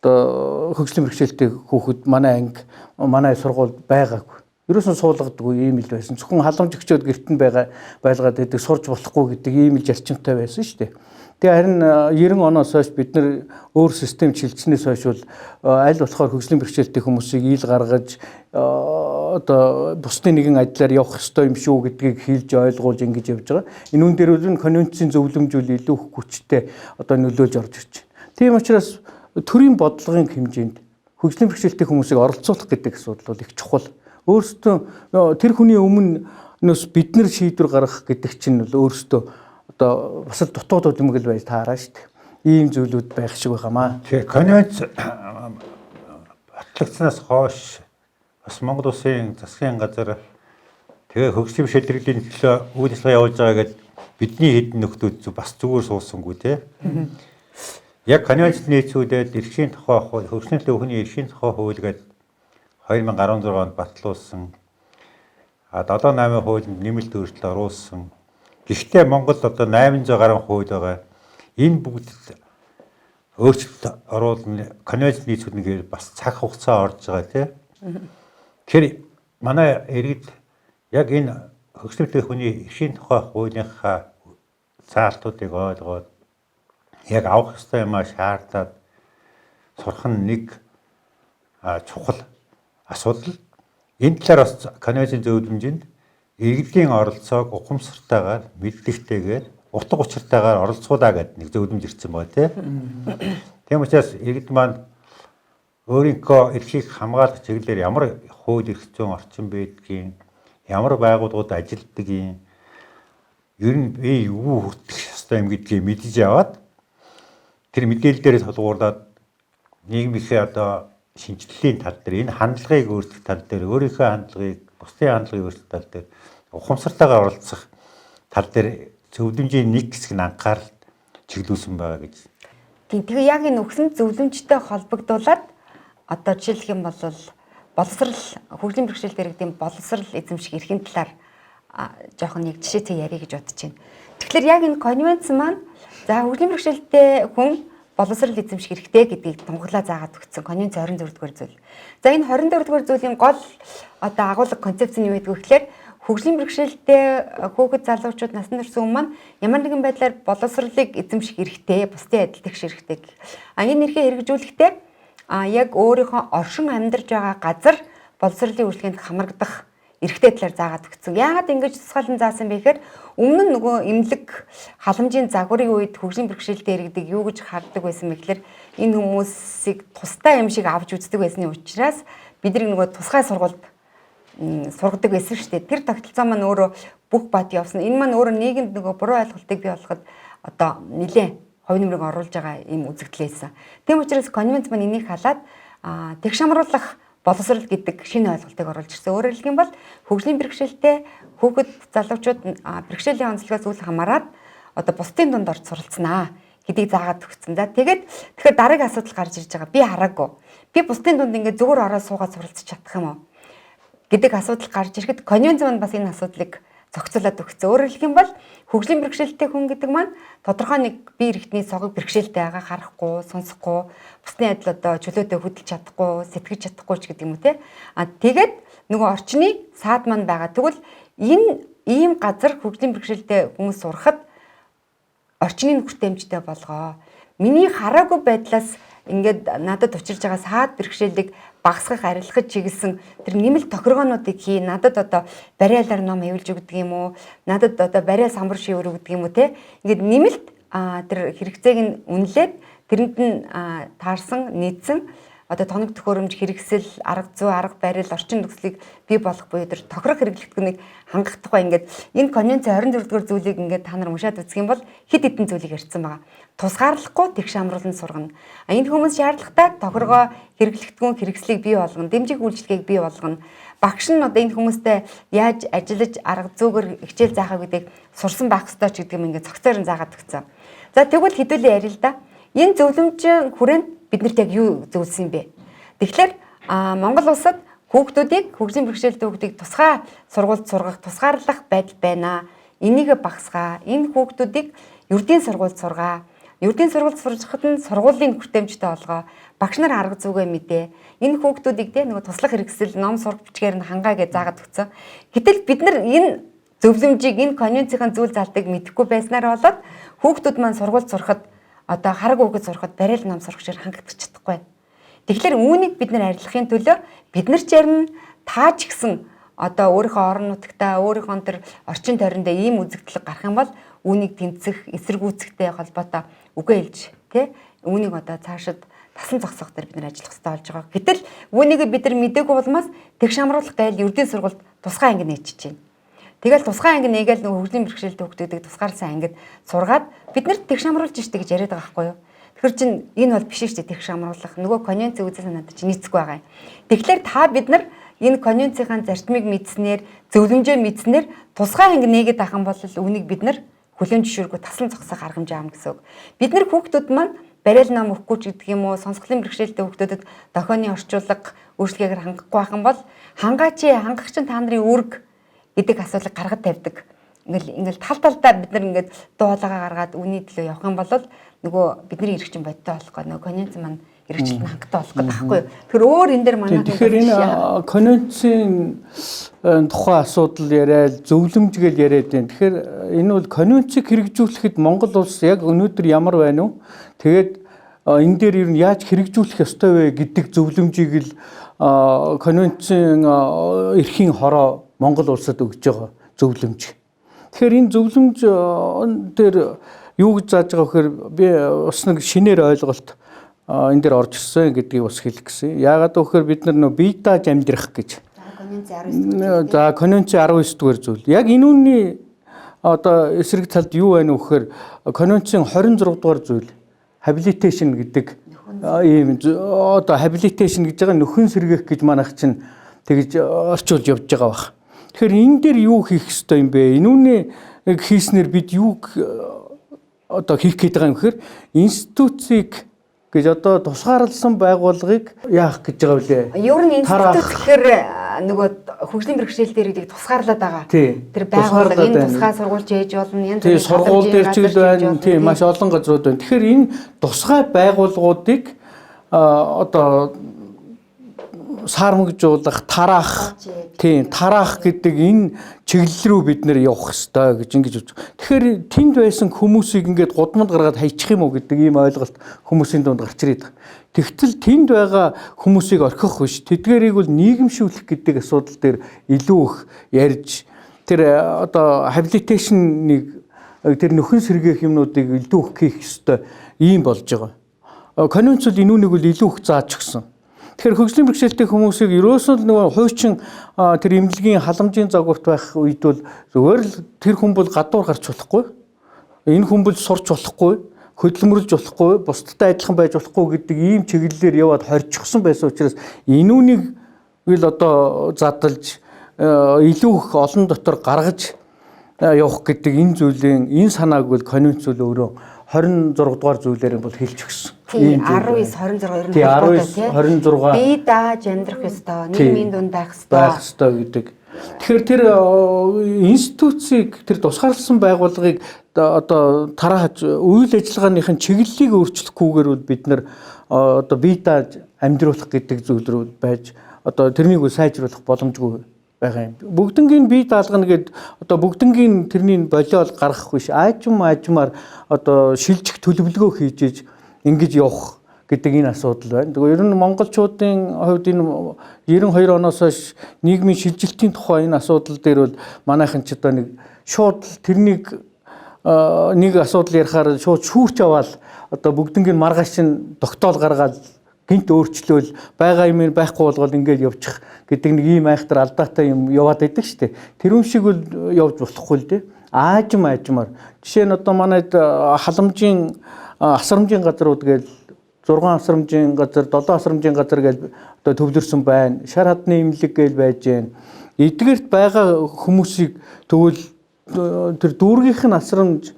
одоо хөгжлийн бэрхшээлтэй хүүхэд манай анги, манай сургуульд байгаагүй. Ерөөсөн суулгадаггүй ийм л байсан. Зөвхөн халамж өгчөөд гэрт нь байгаа байлгаад байдаг, сурж болохгүй гэдэг ийм л зарчимтай байсан шүү дээ. Тэгээ харин 90 оноос хойш бид нар өөр систем шилжснээс хойш бол аль болохоор хөгжлийн бэрхшээлтэй хүмүүсийг ил гаргаж одоо бусдын нэгэн ажлаар явах ёстой юм шүү гэдгийг хэлж ойлгуулж ингэж явж байгаа. Энэ үн дээр бол конвенцийн зөвлөмж үл илүү их хүчтэй одоо нөлөөлж орж ирж байна. Тийм учраас төрийн бодлогын хэмжээнд хөгжлийн бэрхшээлтэй хүмүүсийг оролцуулах гэдэг асуудал бол их чухал. Өөрсдөө тэр хүний өмнөөс бид нар шийдвэр гаргах гэдэг чинь бол өөрсдөө одоо бас л дутуудууд юм гэл байж таараа шүү дээ. Ийм зүйлүүд байх шиг байгаамаа. Тэгээ конвенц батлагдсанаас хойш бас Монгол улсын засгийн газар тэгээ хөгжлийн бэрхшээлтийн төлөө үйл ажиллагаа явуулж байгаа гэдээ бидний хэдэн нөхдүүд бас зүгээр суусангүй те. Яг конвенцд нийцүүлээд эрхийн тухай хууль, хөгжлийн хүний эрхийн тухай хууль гэдэг 2016 онд батлуулсан. А 7 8 хуулинд нэмэлт өөрчлөлт оруулсан. Гэхдээ Монголд одоо 800 гаруй хууль байгаа. Энэ бүгд өөрчлөлт оруулна, конвенц нийцүүлнэ гэхээр бас цаг хугацаа орж байгаа тий. Тэгэхээр манай иргэд яг энэ хөгжлийн хүний эрхийн тухай хуулийнхаа заалтуудыг ойлгоод яг авах ёстой юмаа шаардаад сурах нь нэг чухал асуудал. Энэ талаар бас конвенцийн зөвлөмжинд иргэдийн оролцоог ухамсартайгаар, мэдлэгтэйгээр, утга учиртайгаар оролцуулаа гэдэг нэг зөвлөмж ирсэн байгаа тийм. Тийм учраас иргэд маань өөрийнхөө эрхийг хамгаалах чиглэлээр ямар хууль эрх зүйн орчин байдгийг, ямар байгууллагууд ажилладгийг, ер нь би юу хүртэх ёстой юм гэдгийг мэдэж аваад тэр мэдээлэл дээр тулгуурлаад нийгмийнхээ одоо шинжилгээний тал дээр, энэ хандлагыг өөрчлөх тал дээр, өөрийнхөө хандлагыг, бусдын хандлагыг өөрчлөх тал дээр, ухамсартайгаар оролцох тал дээр зөвлөмжийн нэг хэсэг нь анхаарал чиглүүлсэн байгаа гэж. Тийм, тэгээ яг энэ өгсөн зөвлөмжтэй холбогдуулаад одоо жишээлх юм бол боловсрал, хөгжлийн бэрхшээлтэй иргэдийн боловсрал эзэмших эрхийн талаар жоохон нэг жишээтэй ярих гэж бодож байна. Тэгэхээр яг энэ конвенц маань за хөгжлийн бэрхшээлтэй хүн боловсрал эзэмших эрхтэй гэдгийг тунхаглаа заагаад өгсөн конвенц 24 дугаар зүйл. За энэ 24 дугаар зүйлийн гол одоо агуулга концепц нь юу гэдэг вэ гэхээр хөгжлийн бэрхшээлтэй хүүхэд залуучууд насанд хүрсэн хүмүүс маань ямар нэгэн байдлаар боловсролыг эзэмших эрхтэй, бусдын адил тэгш эрхтэй гэх. А энэ эрхээ хэрэгжүүлэхдээ яг өөрийнхөө оршин амьдарч байгаа газар боловсролын үйлчлэгэнд хамрагдах эрхтэй талаар заагаад өгсөн. Яагаад ингэж тусгаалan заасан бэ гэхээр өмнө нь нөгөө эмнэлэг халамжийн загварын үед хөгжлийн бэрхшээлтэй иргэдэг юу гэж хардаг байсан бэ гэхээр энэ хүмүүсийг тусдаа юм шиг авч үздэг байсны учраас бидний нөгөө тусгай сургуульд сургадаг байсан шүү дээ. Тэр тогтолцоо маань өөрөө бүх бат явсан. Энэ маань өөрөө нийгэмд нөгөө буруу ойлголтыг бий болгоход одоо нэлээд хувь нэмрийг оруулж байгаа юм үзэгдлээсэн. Тийм учраас конвенц маань энийг халаад тэгш амруулах боловсрал гэдэг шинэ ойлголтыг оруулж ирсэн. Өөрөөр хэлэх юм бол хөгжлийн бэрхшээлтэй хүүхэд залуучууд бэрхшээлийн онцлогоос үл хамааран одоо бусдын дунд орж суралцнаа гэдгийг заагаад өгсөн. За тэгээд тэгэхээр дараагийн асуудал гарч ирж байгаа. Би хараагүй. Би бусдын дунд ингээд зүгээр ороод суугаад суралцах чадах юм уу гэдэг асуудал гарч ирэхэд конвенц маань бас энэ асуудлыг зохицуулаад өгсөн. Өөрөөр хэлэх юм бол хөгжлийн бэрхшээлтэй хүн гэдэг маань тодорхой нэг бие эрхтний цогыг бэрхшээлтэй байгаа, харахгүй, сонсохгүй, бусдын адил одоо чөлөөтэй хөдөлж чадахгүй, сэтгэж чадахгүй ч гэдэг юм уу те. А тэгээд нөгөө орчны саад маань байгаа. Тэгвэл энэ ийм газар хөгжлийн бэрхшээлтэй хүмүүс сурахад орчны хүртээмжтэй болгоо. Миний хараагүй байдлаас ингээд надад учирж байгаа саад бэрхшээлийг багасгах, арилгах чиглэсэн тэр нэмэлт тохиргоонуудыг хий. Надад одоо бариалаар ном хэвлж өгдөг юм уу? Надад одоо бариа самбар шивэр өгдөг юм уу те? Ингээд нэмэлт тэр хэрэгцээг нь үнэлээд тэрэнд нь таарсан, нийцсэн одоо тоног төхөөрөмж, хэрэгсэл, арга зүй, арга барил, орчин нөхцөлийг бий болгох буюу тэр тохирох хэрэглэгдэхүүнийг хангах тухай ингээд энэ конвенцийн 24 дугаар зүйлийг ингээд та нар уншаад үзэх юм бол хэд хэдэн зүйлийг ярьсан байгаа. Тусгаарлахгүй тэгш амруулан сургана. Энэ хүмүүс шаардлагатай тохиргоо хэрэглэгдэхүүн хэрэгслийг бий болгоно, дэмжих үйлчилгээг бий болгоно. Багш нь одоо энэ хүмүүстэй яаж ажиллаж арга зүйгээр хичээл заахаа гэдгийг сурсан байх ёстой ч гэдэг юм ингээд цогцоор нь заагаад өгсөн. За тэгвэл хэдүүлээ ярил л да. Энэ зөвлөмжийн хүрээнд биднэрт яг юу зөвлөсөн юм бэ? Тэгэхээр Монгол улсад хүүхдүүдийг хөгжлийн бэрхшээлтэй хүүхдийг тусгай сургуульд сургах, тусгаарлах байдал байна. Энийг багасгаа. Энэ хүүхдүүдийг ердийн сургуульд сургаа. Ердийн сургуульд сурчхад нь сургуулийн хүртээмжтэй олгоо. Багш нар арга зүгээ мэдээ. Энэ хүүхдүүдийг те нөгөө туслах хэрэгсэл, ном сурах бичгээр нь хангаа гэж заагаад өгсөн. Гэтэл бид нар энэ зөвлөмжийг, энэ конвенцийн зүйл залтыг мэдэхгүй байснаар болоод хүүхдүүд маань сургуульд сурахад одоо хараг үгэд сурахад барайл ном сурах шиг хангагдчих чадахгүй. Тэгэхээр үүнийг бид нар арилгахын төлөө бид нар ч ярина, та ч гэсэн одоо өөрийнхөө орон нутагтаа, өөрийнхөө тэр орчин тойрондоо ийм үзэгдэл гарах юм бол үүнийг тэнцэх, эсэргүүцэхтэй холбоотой үгээ хэлж тий үүнийг одоо цаашид тасан зогсоох дээр бид нар ажиллах хэрэгтэй болж байгаа. Гэтэл үүнийг бид нар мдээгүй улмаас тэгш амруулах гайл ердийн сургуульд тусгай анги нээчихэж байна. Тэгэл тусгай анги нээгээл нөгөө хөгжлийн бэрхшээлтэй хүүхдүүдийг тусгаарласан ангид сургаад бид нарт тэгш амруулж штэ гэж яриад байгаа байхгүй юу? Тэгэхээр чин энэ бол биш штэ тэгш амруулах. Нөгөө конвенцийн үзэл санаатай чинь нийцэхгүй байгаа юм. Тэгэхээр та бид нар энэ конвенцийн зарчмыг мэдснээр, зөвлөмжөө мэдснээр тусгай анги нээгээд авах юм бол үүнийг бид нар хүлээн зөвшөөргүй тасан зогсоох арга хэмжээ авна гэсэн үг. Бид нар хүүхдүүд маань барайл ном өгөхгүй ч гэдэг юм уу, сонсголын бэрхшээлтэй хүүхдүүдэд дохионы орчуулга өөрчлөгээр хангахгүй байх юм бол хангаач, хангах чинь та нарын үүрэг гэдэг асуудлыг гаргад тавьдаг. Ингээл тал талдаа бид нар ингээд дуу хоолойгоо гаргаад үүний төлөө явах юм бол нөгөө бидний эрх чинь бодтой болох гоо нөгөө конвенц маань эрхчлэлт нь хангалттай болох гэдэг байхгүй юу. Тэгэхээр өөр энэ дээр манай тэгэхээр энэ конвенцийн тухай асуудал яриад зөвлөмж гэл яриад байна. Тэгэхээр энэ бол конвенцийг хэрэгжүүлэхэд Монгол улс яг өнөөдөр ямар байна уу? Тэгээд энэ дээр ер нь яаж хэрэгжүүлэх ёстой вэ гэдэг зөвлөмжийг л конвенцийн эрхийн хороо Монгол улсад өгж байгаа зөвлөмж. Тэгэхээр энэ зөвлөмж дээр юу гэж зааж байгаа вэхээр би бас нэг шинээр ойлголт энэ дээр орж ирсэн гэдгийг бас хэлэх гэсэн. Яагаад гэвэл бид нар нөө бие дааж амьдрах гэж. За конвенцийн 19 дугаар зүйл. Яг энэ үнний одоо эсрэг талд юу байна вэ гэхээр конвенцийн 26 дугаар зүйл habilitation гэдэг ийм одоо habilitation гэж байгаа нөхөн сэргээх гэж манайх чинь тэгж орчуулж явж байгаа бах. Тэгэхээр энэ дээр юу хийх ёстой юм бэ? Энэ үнний хийснээр бид юуг одоо хийх гээд байгаа юм гэхээр институцийг гэж одоо тусгаарласан байгууллагыг яах гэж байгаа вүлээ? Ер нь институт гэхээр нөгөө хөгжлийн бэрхшээл дээр гэдгийг тусгаарлаад байгаа. Тэр байгууллага энэ тусгай сургууль хийж болно, янз бүрийн сургууль дээр ч байна, тийм маш олон газрууд байна. Тэгэхээр энэ тусгай байгууллагуудыг одоо саармагжуулах, тараах, тийм тараах гэдэг энэ чиглэл рүү бид нэр явах ёстой гэж ингэж үзэж. Тэгэхээр тэнд байсан хүмүүсийг ингээд гудамд гаргаад хайчих юм уу гэдэг ийм ойлголт хүмүүсийн дунд гарч ирээд байгаа. Тэгтэл тэнд байгаа хүмүүсийг орхих биш. Тэдгээрийг бол нийгэмшүүлэх гэдэг асуудал дээр илүү их ярьж тэр одоо хабилитейшнийг тэр нөхөн сэргээх юмнуудыг илүү их хийх ёстой ийм болж байгаа. Конвенц бол энэ үнийг бол илүү их зааж өгсөн. Тэгэхээр хөгжлийн бэрхшээлтэй хүмүүсийг ерөөсөө л нөгөө хуучин тэр эмнэлгийн халамжийн загварт байх үед бол зүгээр л тэр хүн бол гадуур гарч болохгүй. Энэ хүн бол сурч болохгүй, хөдөлмөрлж болохгүй, бусдтай адилхан байж болохгүй гэдэг ийм чиглэлээр яваад хорчихсон байсан учраас энэ үнийг л одоо задалж илүү их олон дотор гаргаж явах гэдэг энэ зүйлийн энэ санааг бол конвенц бол өөрөө 26 дугаар зүйлээр бол хэлж өгсөн. Тийм 19 26 ер нь холбоотой тийм 19 26 бие дааж амьдрах ёстой, нийгмийн дунд байх ёстой. Байх ёстой гэдэг. Тэгэхээр тэр институцийг тэр тусгаарласан байгууллагыг одоо тарааж үйл ажиллагааныхын чиглэлийг өөрчлөхгүйгээр бол бид нар одоо бие дааж амьдруулах гэдэг зүйл рүү байж одоо тэрнийг сайжруулах боломжгүй байгаа юм. Бүгднгийн бие даалгана гэд одоо бүгднгийн тэрний болиол гаргах биш. Аажим аажмаар одоо шилжих төлөвлөгөө хийж иж ингэж явах гэдэг энэ асуудал байна. Тэгэхээр ер нь монголчуудын хувьд энэ 92 оноос хойш нийгмийн шилжилтийн тухай энэ асуудал дээр бол манайхан ч одоо нэг шууд тэрнийг нэг асуудал ярихаар шууд шүүрч аваад одоо бүгднгийн маргааш нь тогтоол гаргаад Гинт өөрчлөөл байгаа юм байхгүй болгол ингээд явчих гэдэг нэг ийм айхтар алдаатай юм яваад байдаг шүү дээ. Тэр юм шиг бол явж болохгүй л дээ. Аажим аажмаар. Жишээ нь одоо манайд халамжийн асрамжийн газрууд гээл 6 асрамжийн газар, 7 асрамжийн газар гээл одоо төвлөрсөн байна. Шар хадны имлэг гээл байж гэн. Эдгээрт байгаа хүмүүсийг тэгвэл тэр дүүргийнх нь асрамж,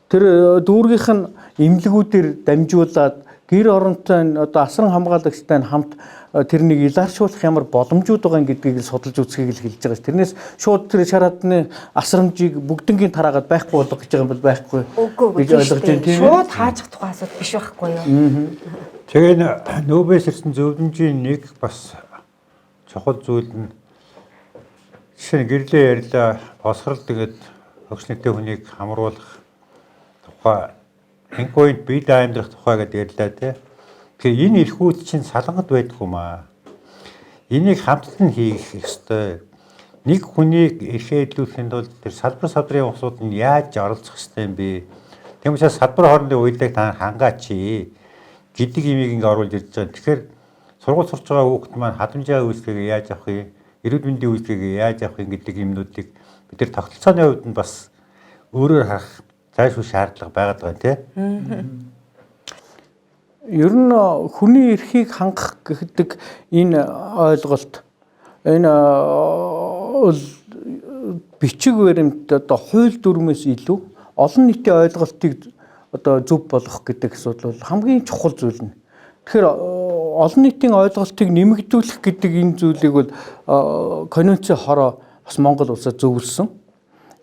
тэр дүүргийнх нь имлэгүүдээр дамжуулаад гэр оронтой одоо асран хамгаалагчтай нь хамт тэрнийг илааршуулах ямар боломжууд байгаа гэдгийг л судалж үзхийг л хэлж байгаа ш. Тэрнээс шууд тэр шар хадны асрамжийг бүгднгийн тараагаад байхгүй болгох гэж байгаа юм бол байхгүй гэж ойлгож байна, тийм ээ. Шууд хаачих тухай асуудал биш байхгүй юу? Тэгээ нөөбээс ирсэн зөвлөмжийн нэг бас чухал зүйл нь жишээ нь гэрлээ ярьлаа, босгорол тэгээд хөгжлөнтэй хүнийг хамруулах тухай, инкоинт бие амьдрах тухай гэдээ ярьлаа тий. Тэгэхээр энэ эрхүүд чинь салангат байдгүй маа. Энийг хамтлан хийх ёстой. Нэг хүнийг эрхээ илүүхийн тулд тэр салбар салбарын улсууд нь яаж оролцох ёстой юм бэ? Тийм учраас салбар хоорондын уялдааг та хангаач гэдэг имийг ингээ оруулж ирж байгаа. Тэгэхээр сургууль сурч байгаа хүүхэд маань хадамжаа үйлчлэгээ яаж авах юм, эрүүл мэндийн үйлчлэгээ яаж авах юм гэдэг юмнуудыг бид тэр тогтолцооны хувьд нь бас өөрөөр харах зайлшгүй шаардлага байгаад байгаа юм тий. Ер нь хүний эрхийг хангах гэдэг энэ ойлголт энэ бол бичиг баримт одоо хууль дүрмээс илүү олон нийтийн ойлголтыг одоо зөв болгох гэдэг асуудал бол хамгийн чухал зүйл нь. Тэгэхээр олон нийтийн ойлголтыг нэмэгдүүлэх гэдэг энэ зүйлийг бол конвенцийн хороо бас Монгол улсад зөвлөсөн.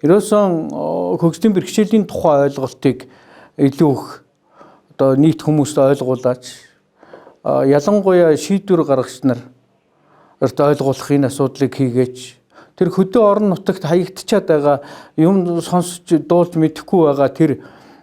Ерөөсөн хөгжлийн бэрхшээлийн тухай ойлголтыг илүү их одоо нийт хүмүүст ойлгуулаач, ялангуяа шийдвэр гаргагч нар ойлгуулах энэ асуудлыг хийгээч. Тэр хөдөө орон нутагт хаягдчаад байгаа юм сонсч дуулж мэдэхгүй байгаа тэр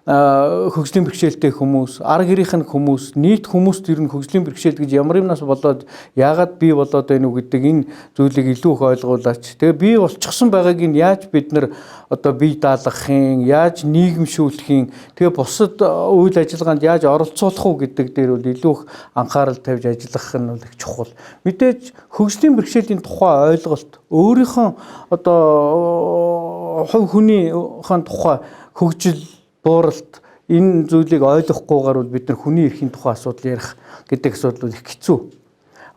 хөгжлийн бэрхшээлтэй хүмүүс, ар гэрийнх нь хүмүүс, нийт хүмүүст ер нь хөгжлийн бэрхшээл гэж ямар юмнаас болоод яагаад бий болоод байна уу гэдэг энэ зүйлийг илүү их ойлгуулаач. Тэгээ бий болчихсон байгааг нь яаж бид нар одоо бие даалгах юм, яаж нийгэмшүүлэх юм, тэгээ бусад үйл ажиллагаанд яаж оролцуулах уу гэдэг дээр бол илүү их анхаарал тавьж ажиллах нь бол их чухал. Мэдээж хөгжлийн бэрхшээлийн тухай ойлголт өөрийнхөө одоо хувь хүнийхэн тухай хөгжил бууралт энэ зүйлийг ойлгохгүйгээр бол бид нар хүний эрхийн тухай асуудал ярих гэдэг асуудал бол их хэцүү.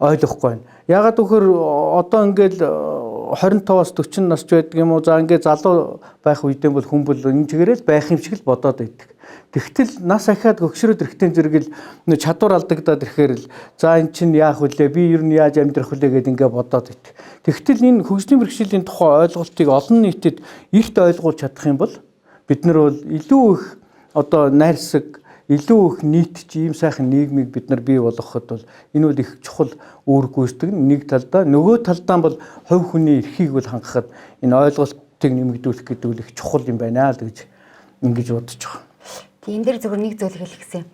Ойлгохгүй байна. Яагаад гэвэл одоо ингээл 25-аас 40 насч байдаг юм уу? За ингээд залуу байх үедээ бол хүн бол энэ чигээрээ л байх юм шиг л бодоод байдаг. Тэгтэл нас ахиад гөгшрөөд ирэхтэй зэрэг л чадвар алдагдаад ирэхээр л за эн чинь яах вүлээ? Би ер нь яаж амьдрах вүлээ гэд ингээд бодоод байдаг. Тэгтэл энэ хөгжлийн бэрхшээлийн тухай ойлголтыг олон нийтэд эрт ойлгуулж чадах юм бол бид нар бол илүү их одоо найрсаг, илүү их нийтч ийм сайхан нийгмийг бид нар бий болгоход бол энэ бол их чухал үүрэг гүйцэтгэх нэг талдаа, нөгөө талдаа бол хувь хүний эрхийг бол хангахад энэ ойлголтыг нэмэгдүүлэх гэдэг бол их чухал юм байна л гэж ингэж бодож байгаа. Тийм, энэ дээр зөвхөн нэг зүйл хэлэх гэсэн.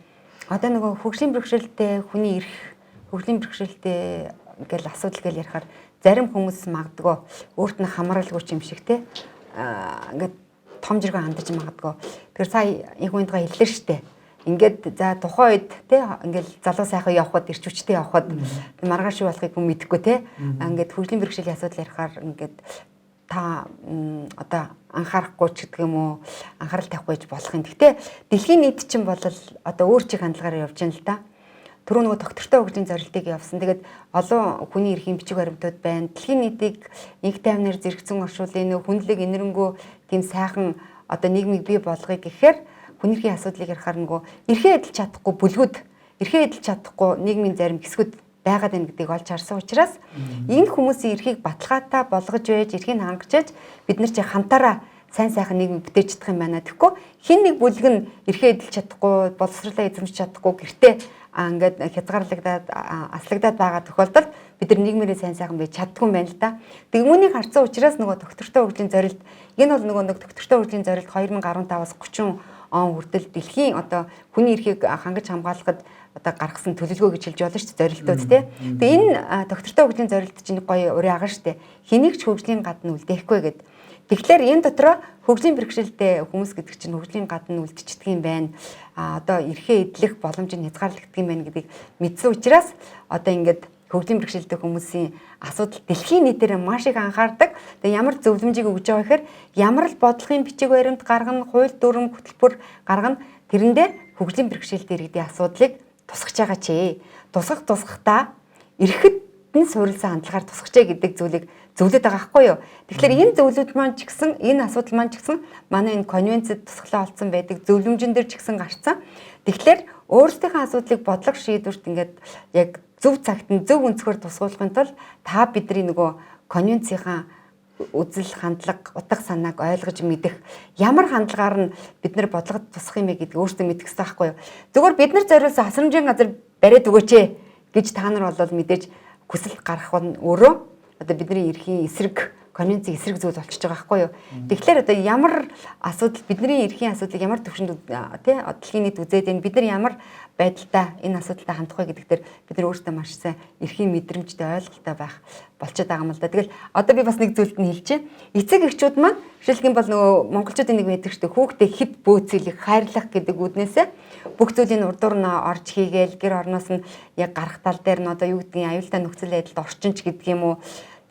Одоо нөгөө хөгжлийн бэрхшээлтэй хүний эрх, хөгжлийн бэрхшээлтэй гэл асуудал гэл ярихаар зарим хүмүүс магадгүй өөрт нь хамааралгүй юм шиг те ингээд том жиргэн хандаж магадгүй. Тэгэхээр сая их хүндгаа хэллээ штэ. Ингээд за тухайн үед те ингээл залуу сайхан явхад ирч хүчтэй явхад маргааш юу болохыг хүн мэдэхгүй те. Ингээд хөгжлийн бэрхшээлийн асуудал ярихаар ингээд та одоо анхаарахгүй ч гэдэг юм уу, анхаарал тавихгүй гэж болох юм. Гэхдээ дэлхийн нийт чинь бол одоо өөр чиг хандлагаар явж байна л да. Түрүү нөгөө доктортой хөгжлийн зорилтыг явсан. Тэгээд олон хүний эрхийн бичиг баримтууд байна. Дэлхийн нийтийг инх тайвнаар зэрэгцэн оршуулъя, нөө хүндлэг энэрэнгүү тийм сайхан одоо нийгмийг бий болгоё гэхээр хүний эрхийн асуудлыг ярихаар нөгөө эрхээ эдэлж чадахгүй бүлгүүд, эрхээ эдэлж чадахгүй нийгмийн зарим хэсгүүд байгаад байна гэдгийг олж харсан учраас энэ хүмүүсийн эрхийг баталгаатай болгож байж, эрхийг хангаж байж бид нар чи хамтаараа сайн сайхан нийгэм бүтээж чадах юм байна. Тэгэхгүй хин нэг бүлэг нь эрхээ эдэлж чадахгүй, боловсролоо эзэмшиж чадахгүй гэртээ ингээд хязгаарлагдаад аслагдаад байгаа тохиолдолд бид нар нийгмээрээ сайн сайхан байж чаддгүй юм байна л да. Тэг үүнийг харсан учраас нөгөө доктортой хөгжлийн зорилт энэ бол нөгөө нэг доктортой хөгжлийн зорилт 2015-аас 30 он хүртэл дэлхийн одоо хүний эрхийг хангаж хамгаалахад одоо гаргасан төлөвлөгөө гэж хэлж болно шүү дээ, зорилтууд тий. Тэгээ энэ доктортой хөгжлийн зорилт чинь гоё урий агаа шүү дээ. Хэнийг ч хөгжлийн гадна үлдээхгүй гэд. Тэгэхээр энэ дотроо хөгжлийн бэрхшээлтэй хүмүүс гэдэг чинь хөгжлийн гадна үлдчихдэг юм байна. Одоо эрхээ эдлэх боломж нь хязгаарлагддаг юм байна гэдгийг мэдсэн учраас одоо ингээд хөгжлийн бэрхшээлтэй хүмүүсийн асуудал дэлхийн нийтээр маш их анхаардаг. Тэгээ ямар зөвлөмжийг өгж байгаа гэхээр ямар л бодлогын бичиг баримт гаргана, хууль дүрм хөтөлбөр гаргана, тэрэндээ хөгжлийн бэрхшээлтэй иргэдийн асуудлыг тусгаж байгаа ч. Тусгахдаа эрхэд нь суурилсан хандлагаар тусгачээ гэдэг зүйлийг зөвлөд байгаа байхгүй юу. Тэгэхээр энэ зөвлөд маань ч гэсэн, энэ асуудал маань ч гэсэн манай энэ конвенцэд тусгалаа олцсон байдаг, зөвлөмжөн дээр ч гэсэн гарцсан. Тэгэхээр өөрсдийнхөө асуудлыг бодлого шийдвэрт ингээд яг зөв цагт нь зөв өнцгөр тусгуулахын тулд та бидний нөгөө конвенцийнхаа үзэл хандлага, утга санааг ойлгож мэдэх, ямар хандлагаар нь бид нар бодлогод тусах юм бэ гэдгийг өөрсдөө мэдэх хэрэгтэй байхгүй юу. Зүгээр бид нар зориулсан асрамжийн газар бариад өгөөч гэж та нар бол мэдээж хүсэл гаргах нь өөрөө одоо бидний эрхийн эсрэг, конвенцийн эсрэг зүйл болчихж байгаа байхгүй юу. Тэгэхээр одоо ямар асуудал, бидний эрхийн асуудлыг ямар төвшөнд тий дэлхийн нийт үзээд байна, бид нар ямар байдалтай энэ асуудалтай хандах вэ гэдэг дээр бид нар өөрсдөө маш сайн эрхийн мэдрэмжтэй, ойлголттой байх болчиход байгаа юм л да. Тэгэл одоо би бас нэг зүйлд нь хэлчихье. Эцэг эхчүүд маань жишээлх юм бол нөгөө монголчуудын нэг байдаг шүү дээ. Хүүхдээ хэд бөөцөлөх, хайрлах гэдэг үүднээсээ бүх зүйлийг урдуур нь орж хийгээл, гэр орноос нь яг гарах тал дээр нь одоо юу гэдгийг аюултай нөхцөл байдалд орчин ч гэдэг юм уу.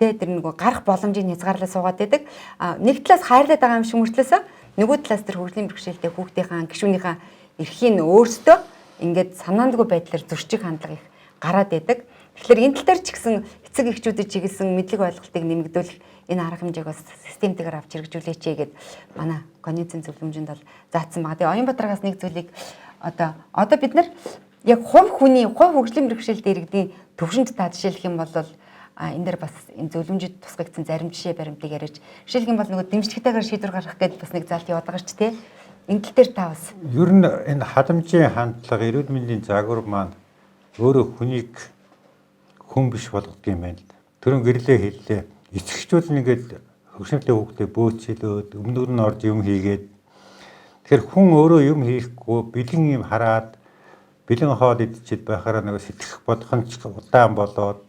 Тэ тэр нөгөө гарах боломжийг хязгаарлаа суугаад байдаг. А нэг талаас хайрлаад байгаа юм шиг мөртлөөсөө нөгөө талаас тэр хөгжлийн бэрхшээлтэй хүүхдийнхаа гишүүнийхээ эрхийг өөрсдөө ингээд санаандгүй байдлаар зөрчих хандлага их гараад байдаг. Тэгэхээр энэ тал дээр ч гэсэн эцэг эхчүүдэд чиглэсэн мэдлэг ойлголтыг нэмэгдүүлэх энэ арга хэмжээг бас системтэйгээр авч хэрэгжүүлээч гээд манай конвенцийн зөвлөмжөнд бол заасан байгаа. Тэгээ Оюнбатаргаас нэг зүйлийг одоо бид нар яг хувь хүний, хувь хөгжлийн бэрхшээлтэй иргэдийн төвшөнд та жишээлх юм бол энэ дээр бас энэ зөвлөмжөд тусгагдсан зарим жишээ баримтыг яриач. Жишээлх юм бол нөгөө дэмжлэгтэйгээр шийдвэр гаргах гээд бас нэг заалт яваад байгаа ч тий. Энэ тал дээр та бас ер нь энэ халамжийн хандлага, эрүүл мэндийн загвар маань өөрөө хүнийг хүн биш болгодог юм байна л да. Түрүүн гэрлээ хэллээ. Эцэгчүүд нь ингээд хөгшинтэй хүүхдээ бөөцөлөөд өмнөр нь орж юм хийгээд, тэгэхээр хүн өөрөө юм хийхгүй бэлэн юм хараад бэлэн хоол идчихэд байхаараа нөгөө сэтгэх бодох нь ч удаан болоод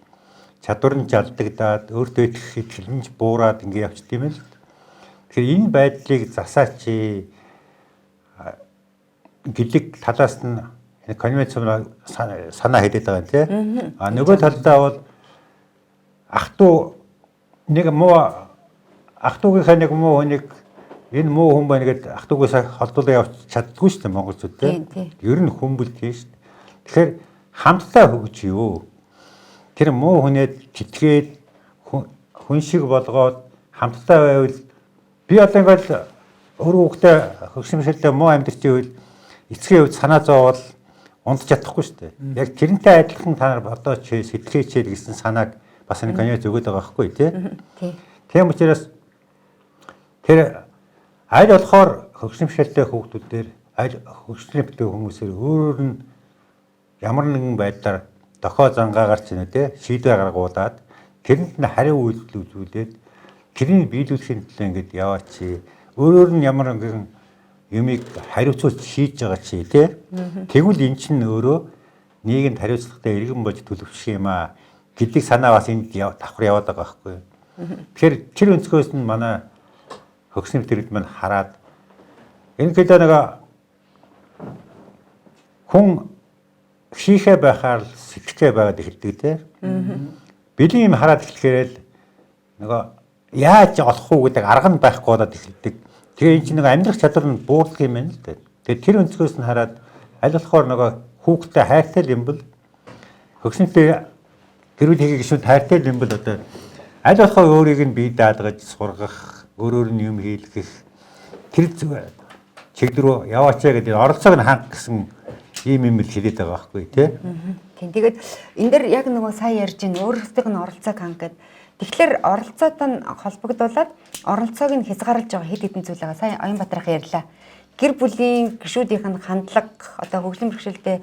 чадвар нь жалдагдаад өөртөө итгэх итгэл нь ч буураад ингэ явчихд юм л. Тэгэхээр энэ байдлыг засаач гэдэг талаас нь энэ конвенц санаа хэлээд байгаа юм тий. А нөгөө талдаа бол ах トゥ нэг муу ах トゥ гийнхаа нэг муу хүнийг энэ муу хүн байна гэдээ ах トゥ гээс холдуулаа явж чаддгүй шүү дээ монголчууд тий. Ер нь хүмүүл тий шүү дээ. Тэгэхээр хамтдаа хөгж юу. Тэр муу хүнээд тэтгээд хүн шиг болгоод хамтдаа байвал би одоо ингээл өөр хүүхдээ хөгшмшилтэй муу амьдарч ивэл эцгийн хувьд санаа зовоол унтж чадахгүй шүү дээ. Яг тэрнтэй адилхан та нар бодооч, сэтгэхээч гэсэн санааг бас нэг конвенц өгöd байгаа байхгүй тий. Тийм учраас тэр аль болохоор хөгшмшилтэй хүүхдүүдээр, аль хөгшмшилтэй хүмүүсээр өөрөөр нь ямар нэгэн байдлаар дохоо зангаагаар ч нэ тий шийдвэр гаргуулад тэрэнд нь хариу үйлдэл үзүүлээд тэрийг биелүүлэхийн төлөө ингээд яваач. Өөрөөр нь ямар нэгэн юмыг хариуцуулж шийдэж байгаа чи тий. Тэгвэл эн чинь өөрөө нийгэмд хариуцлагатай иргэн болж төлөвшөх юм аа гэдэг санаа бас энд давхар яваад байгаа байхгүй юу. Тэгэхээр тэр өнцгөөс нь манай хөгшин тэрэгд маань хараад энэ гэдэг нэг хүн хийхээ байхаар л сэтгэхээ байгаад эхэлдэг тий. Бэлэн юм хараад эхлэхээр л нөгөө яаж олох уу гэдэг арга нь байхгүй болоод эхэлдэг. Тэгээ энэ чинь нэг амьдрах чадвар нь буурдаг юм байна л дээ. Тэгээ тэр өнцгөөс нь хараад аль болохоор нөгөө хүүхдтэй хайртай юм бол хөгшинтэй гэр бүл хийх гишүүнд хайртай юм бол одоо аль болохоор өөрийг нь бие даалгаж сургах, өөрөөр нь юм хийлгэх тэр чиглэл рүү яваач гэдэг оролцоог нь ханга гэсэн ийм юм л хэлээд байгаа байхгүй тий. Тийм. Тэгээд энэ дэр яг нөгөө сая ярьж байна өөрсдийнх нь оролцоог ханга гэдэг. Тэгэхээр оролцоотой нь холбогдуулаад оролцоог нь хязгаарлаж байгаа хэд хэдэн зүйл байгаа. Сая Оюнбатарх ярьлаа. Гэр бүлийн гишүүдийнх нь хандлага одоо хөгжлийн бэрхшээлтэй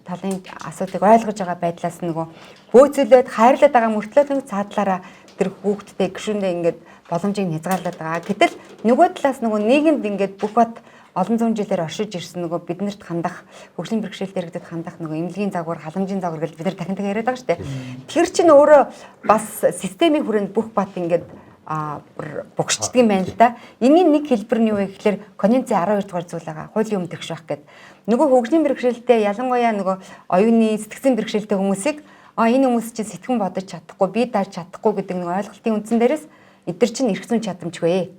талын асуудлыг ойлгож байгаа байдлаас нөгөө бөөцөлөөд хайрлаад байгаа мөртлөө нэг цаадлаараа тэр хүүхдтэй гишүүндээ ингээд боломжийг хязгаарлаад байгаа. Гэтэл нөгөө талаас нөгөө нийгэмд ингээд бүх бат олон зуун жилээр оршиж ирсэн нөгөө биднэрт хандах хөгжлийн бэрхшээлтэй иргэдэд хандах нөгөө эмнэлгийн загвар, халамжийн загвар гэж бид нар дахин дахин яриад байгаа шүү дээ. Тэр чинь өөрөө бас системийн хүрээнд бүх бат ингээд Бугшчдаг юм байна л да. Энийн нэг хэлбэр нь юу вэ гэхээр конвенцийн 12 дугаар зүйл байгаа. Хуулийн өмнө тэгш байх гэдэг. Нөгөө хөгжлийн бэрхшээлтэй, ялангуяа нөгөө оюуны сэтгцэн бэрхшээлтэй хүмүүсийг энэ хүмүүс чинь сэтгэн бодож чадахгүй, бие дааж чадахгүй гэдэг нэг ойлголтын үндсэн дээрээс эдгээр чинь эрх зүйн чадамжгүй.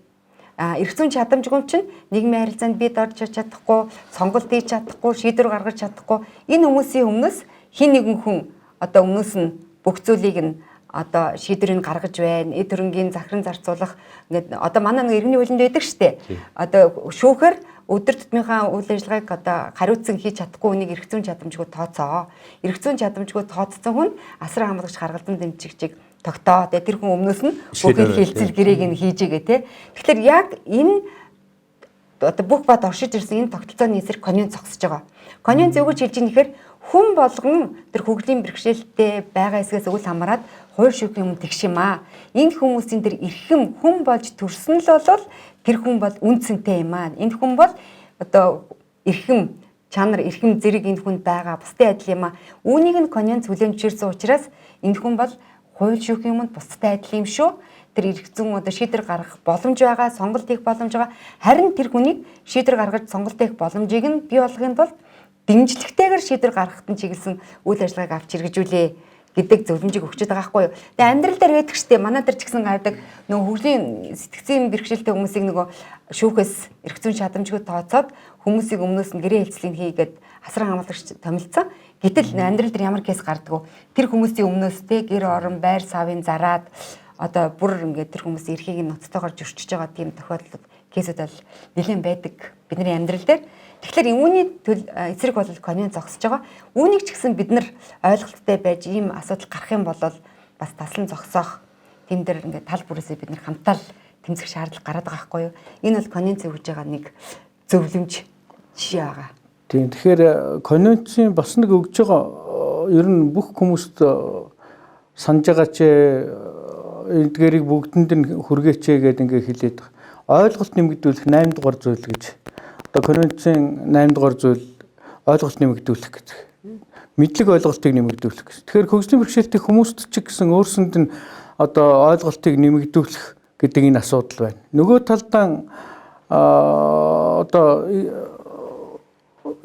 Эрх зүйн чадамжгүй чинь нийгмийн харилцаанд бие дааж чадахгүй, сонголт хийж чадахгүй, шийдвэр гаргаж чадахгүй. Энэ хүмүүсийн өмнөөс хин нэгэн хүн одоо өмнөөс нь бүх зүйлийг нь одоо шийдвэрийг гаргаж байна. Эд хөрөнгийн захиран зарцуулах ингээд одоо манай нэг иргэний хуулинд байдаг штэ. Одоо шүүхээр өдөр тутмынхаа үйл ажиллагааг одоо хариуцсан хийж чадахгүй хүнийг эрх зүйн чадамжгүй тооцоо. Эрх зүйн чадамжгүй тооцсон хүн асран хамгаалагч харгалзан дэмжигчийг тогтоо. Тэгээ тэр хүн өмнөөс нь бүх хэлцэл гэрээг нь хийж игээ те. Тэгэхээр яг энэ одоо бүх бод оршиж ирсэн энэ тогтолцооны эсрэг конвенц зогсож байгаа. Конвенц юу гэж хэлж ийм нэхэр хүн болгон тэр хөгжлийн бэрхшээлтэй байгаа хэсгээс үл хамааран хууль шүүхийн өмнө тэгш юм аа. Энэ хүмүүсийн тэр эрхэм хүн болж төрсөн л бол тэр хүн бол үн цэнтэй юм аа. Энэ хүн бол одоо эрхэм чанар, эрхэм зэрэг энэ хүнд байгаа бусдын адил юм аа. Үүнийг нь конвенц хүлээн зөвшөөрсөн учраас энэ хүн бол хууль шүүхийн өмнө бусдад адил юм шүү. Тэр эрх зүйн одоо шийдвэр гаргах боломж байгаа, сонголт хийх боломж байгаа. Харин тэр хүнийг шийдвэр гаргаж сонголт хийх боломжийг нь бий болгохын тулд дэмжлэгтэйгээр шийдвэр гаргахад нь чиглэсэн үйл ажиллагааг авч хэрэгжүүлээ гэдэг зөвлөмжийг өгчөд байгаа байхгүй юу. Тэгээ амьдрал дээр байдаг штэ, манай дээр ч гэсэн гардаг нөгөө хөгжлийн сэтгцийн бэрхшээлтэй хүмүүсийг нөгөө шүүхээс эрх зүйн чадамжгүй тооцоод хүмүүсийг өмнөөс нь гэрээ хэлцлийг хийгээд асран хамгаалагч томилцсон. Гэтэл амьдрал дээр ямар кейс гардаг вэ? Тэр хүмүүсийн өмнөөс те гэр орон байр савын зараад одоо бүр ингээд тэр хүмүүс эрхийг нь ноцтойгоор зөрчиж байгаа тийм тохиолдлууд кейсүүд бол нэлээд байдаг бидний амьдрал дээр. Тэгэхээр үүний төл эсрэг бол конвенц зогсож байгаа. Үүнийг ч гэсэн бид нар ойлголттой байж ийм асуудал гарах юм бол бас таслан зогсоох тэм дээр ингээд тал бүрээсээ бид нар хамтаал тэмцэх шаардлага гараад байгаа байхгүй юу? Энэ бол конвенц өгж байгаа нэг зөвлөмж жишээ байгаа. Тийм, тэгэхээр конвенцийн бас нэг өгж байгаа ер нь бүх хүмүүст санаж байгаа ч эдгээрийг бүгдэнд нь хүргээч гэдэг ингээ хэлээд байгаа. Ойлголт нэмэгдүүлэх 8 дугаар зүйл гэж. Одоо конвенцийн 8 дугаар зүйл ойлголт нэмэгдүүлэх гэж. Мэдлэг ойлголтыг нэмэгдүүлэх гэж. Тэгэхээр хөгжлийн бэрхшээлтэй хүмүүст ч гэсэн өөрсөнд нь одоо ойлголтыг нэмэгдүүлэх гэдэг энэ асуудал байна. Нөгөө талдаа одоо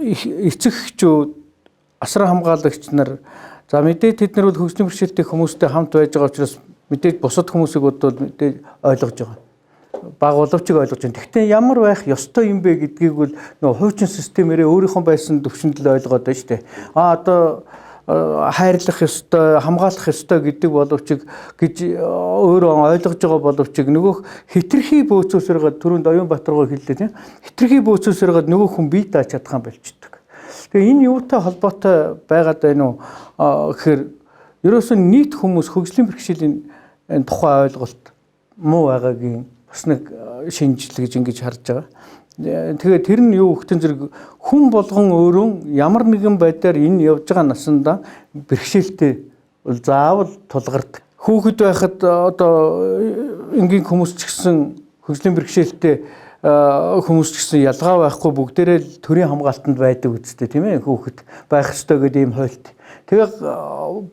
эцэг эхчүүд, асран хамгаалагч нар за мэдээ тэд нар бол хөгжлийн бэрхшээлтэй хүмүүстэй хамт байж байгаа учраас мэдээж бусад хүмүүсийг бодвол мэдээж ойлгож байгаа. Баг боловч ойлгож байна. Гэхдээ ямар байх ёстой юм бэ гэдгийг бол нөгөө хуучин системээрээ өөрийнхөө байсан төвшөнд л ойлгоод байна шүү дээ. Одоо хайрлах ёстой, хамгаалах ёстой гэдэг боловч гэж өөрөө ойлгож байгаа боловч нөгөөх хитрхи бөөцөөсөргөө түрүүнд Оюун Батаргуу хэллээ тийм. Хитрхи бөөцөөсөргөө нөгөө хүн бие дааж чадах юм болчдөг. Тэгээ энэ юутай холбоотой байгаад байна уу гэхээр ерөөсөн нийт хүмүүс хөгжлийн бэрхшээлийн тухай ойлголт муу байгаагийн бас нэг шинжил гэж ингэж харж байгаа. Тэгээ тэр нь юу хтэн зэрэг хүн болгон өөрөө ямар нэгэн байдлаар энэ явж байгаа насандаа бэрхшээлтэй бол заавал тулгардаг. Хүүхэд байхад одоо энгийн хүмүүс ч гэсэн хөгжлийн бэрхшээлтэй хүмүүс ч гэсэн ялгаа байхгүй бүгдээрээ л төрийн хамгаалтанд байдаг үсттэй тийм ээ, хүүхэд байх ёстой гэдэг ийм хуйлт. Тэгээ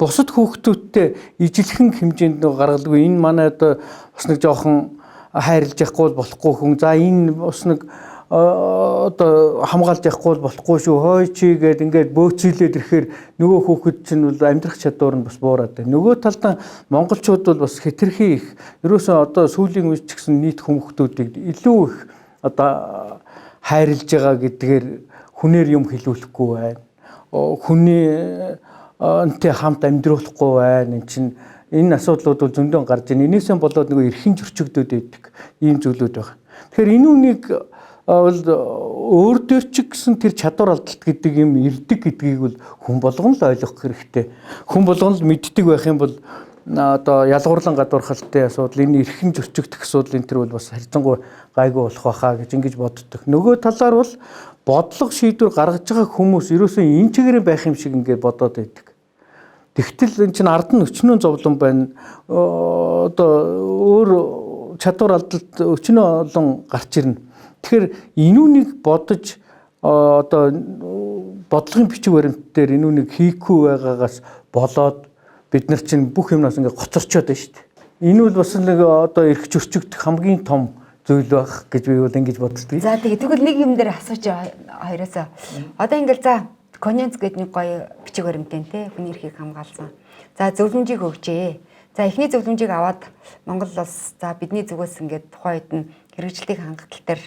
бусад хүүхдүүдтэй ижилхэн хэмжээнд нэг гаргалгүй энэ манай одоо бас нэг жоохон хайрлаж явахгүй бол болохгүй хүн. За энэ бас нэг одоо хамгаалж явахгүй бол болохгүй шүү. Хой чи гээд ингээд бөөцөлээд ирэхээр нөгөө хүүхэд чинь бол амьдрах чадвар нь бас буураад байна. Нөгөө талдаа монголчууд бол бас хэтэрхий их ерөөсөө одоо сүүлийн үед ч гэсэн нийт хүмүүстүүдийг илүү их одоо хайрлаж байгаа гэдгээр хүнээр юм хэлүүлэхгүй байна. Хүний энтэй хамт амьдруулахгүй байна. Энд чинь энэ асуудлууд бол зөндөө гарч байна. Энээсээ болоод нөгөө эрхэн зөрчигдөд байдаг ийм зүйлүүд байна. Тэгэхээр энэ үнийг бол өөр дээр ч гэсэн тэр чадвар алдалт гэдэг юм ирдэг гэдгийг бол хүн болгон л ойлгох хэрэгтэй. Хүн болгон л мэддэг байх юм бол одоо ялгуурлан гадуурхалтай асуудал, энэ эрхэн зөрчигдөх асуудал энэ төр бол бас харьцангуй гайгүй болох байхаа гэж ингэж боддог. Нөгөө талаар бол бодлого шийдвэр гаргаж байгаа хүмүүс ерөөсөө энэ чигээр байх юм шиг ингэ бодоод байдаг. Тэгтэл энэ чинь ард нь өчнөө зовлон байна. Одоо өөр чадвар алдалт өчнөө олон гарч ирнэ. Тэгэхээр энүүнийг бодож одоо бодлогын бичиг баримт дээр энүүнийг хийхгүй байгаагаас болоод бид нар чинь бүх юмнаас ингээ гоцорчоод байна шүү дээ. Энэ бол бас нэг одоо эрх зөрчигдөх хамгийн том зүйл байх гэж би бол ингэж боддог. За тэгээ тэгвэл нэг юм дээр асууж хоёроосоо. Одоо ингээл за конвенц гэдэг нэг гоё бичиг баримтын те хүний эрхийг хамгаалсан. За зөвлөмжийг өгчээ. За эхний зөвлөмжийг аваад Монгол улс за бидний зүгээс ингээд тухайн үед нь хэрэгжилтийг хангах тал дээр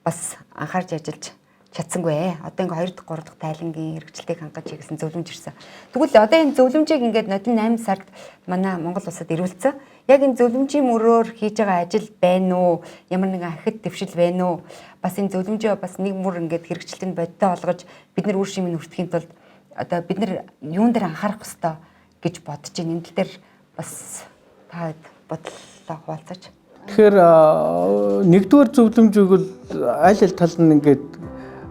бас анхаарч ажиллаж чадсангүй. Одоо ингээ 2 дахь 3 дахь тайлангийн хэрэгжилтийг хангаж хийсэн зөвлөмж ирсэн. Тэгвэл одоо энэ зөвлөмжийг ингээд нодон 8 сард манай Монгол улсад ирүүлсэн. Яг энэ зөвлөмжийн мөрөөр хийж байгаа ажил байна уу? Ямар нэгэн ахид дэвшил байна уу? Бас энэ зөвлөмжөө бас нэг мөр ингээд хэрэгжилтэнд бодиттой олгож бид нар үр шимийг хүртэхийн тулд одоо бид нар юун дээр анхаарах ёстой гэж бодож байна. Энэ тал дээр бас та бодлоо хуваалцаач. Тэгэхээр нэгдүгээр зөвлөмжийг бол аль аль тал нь ингээд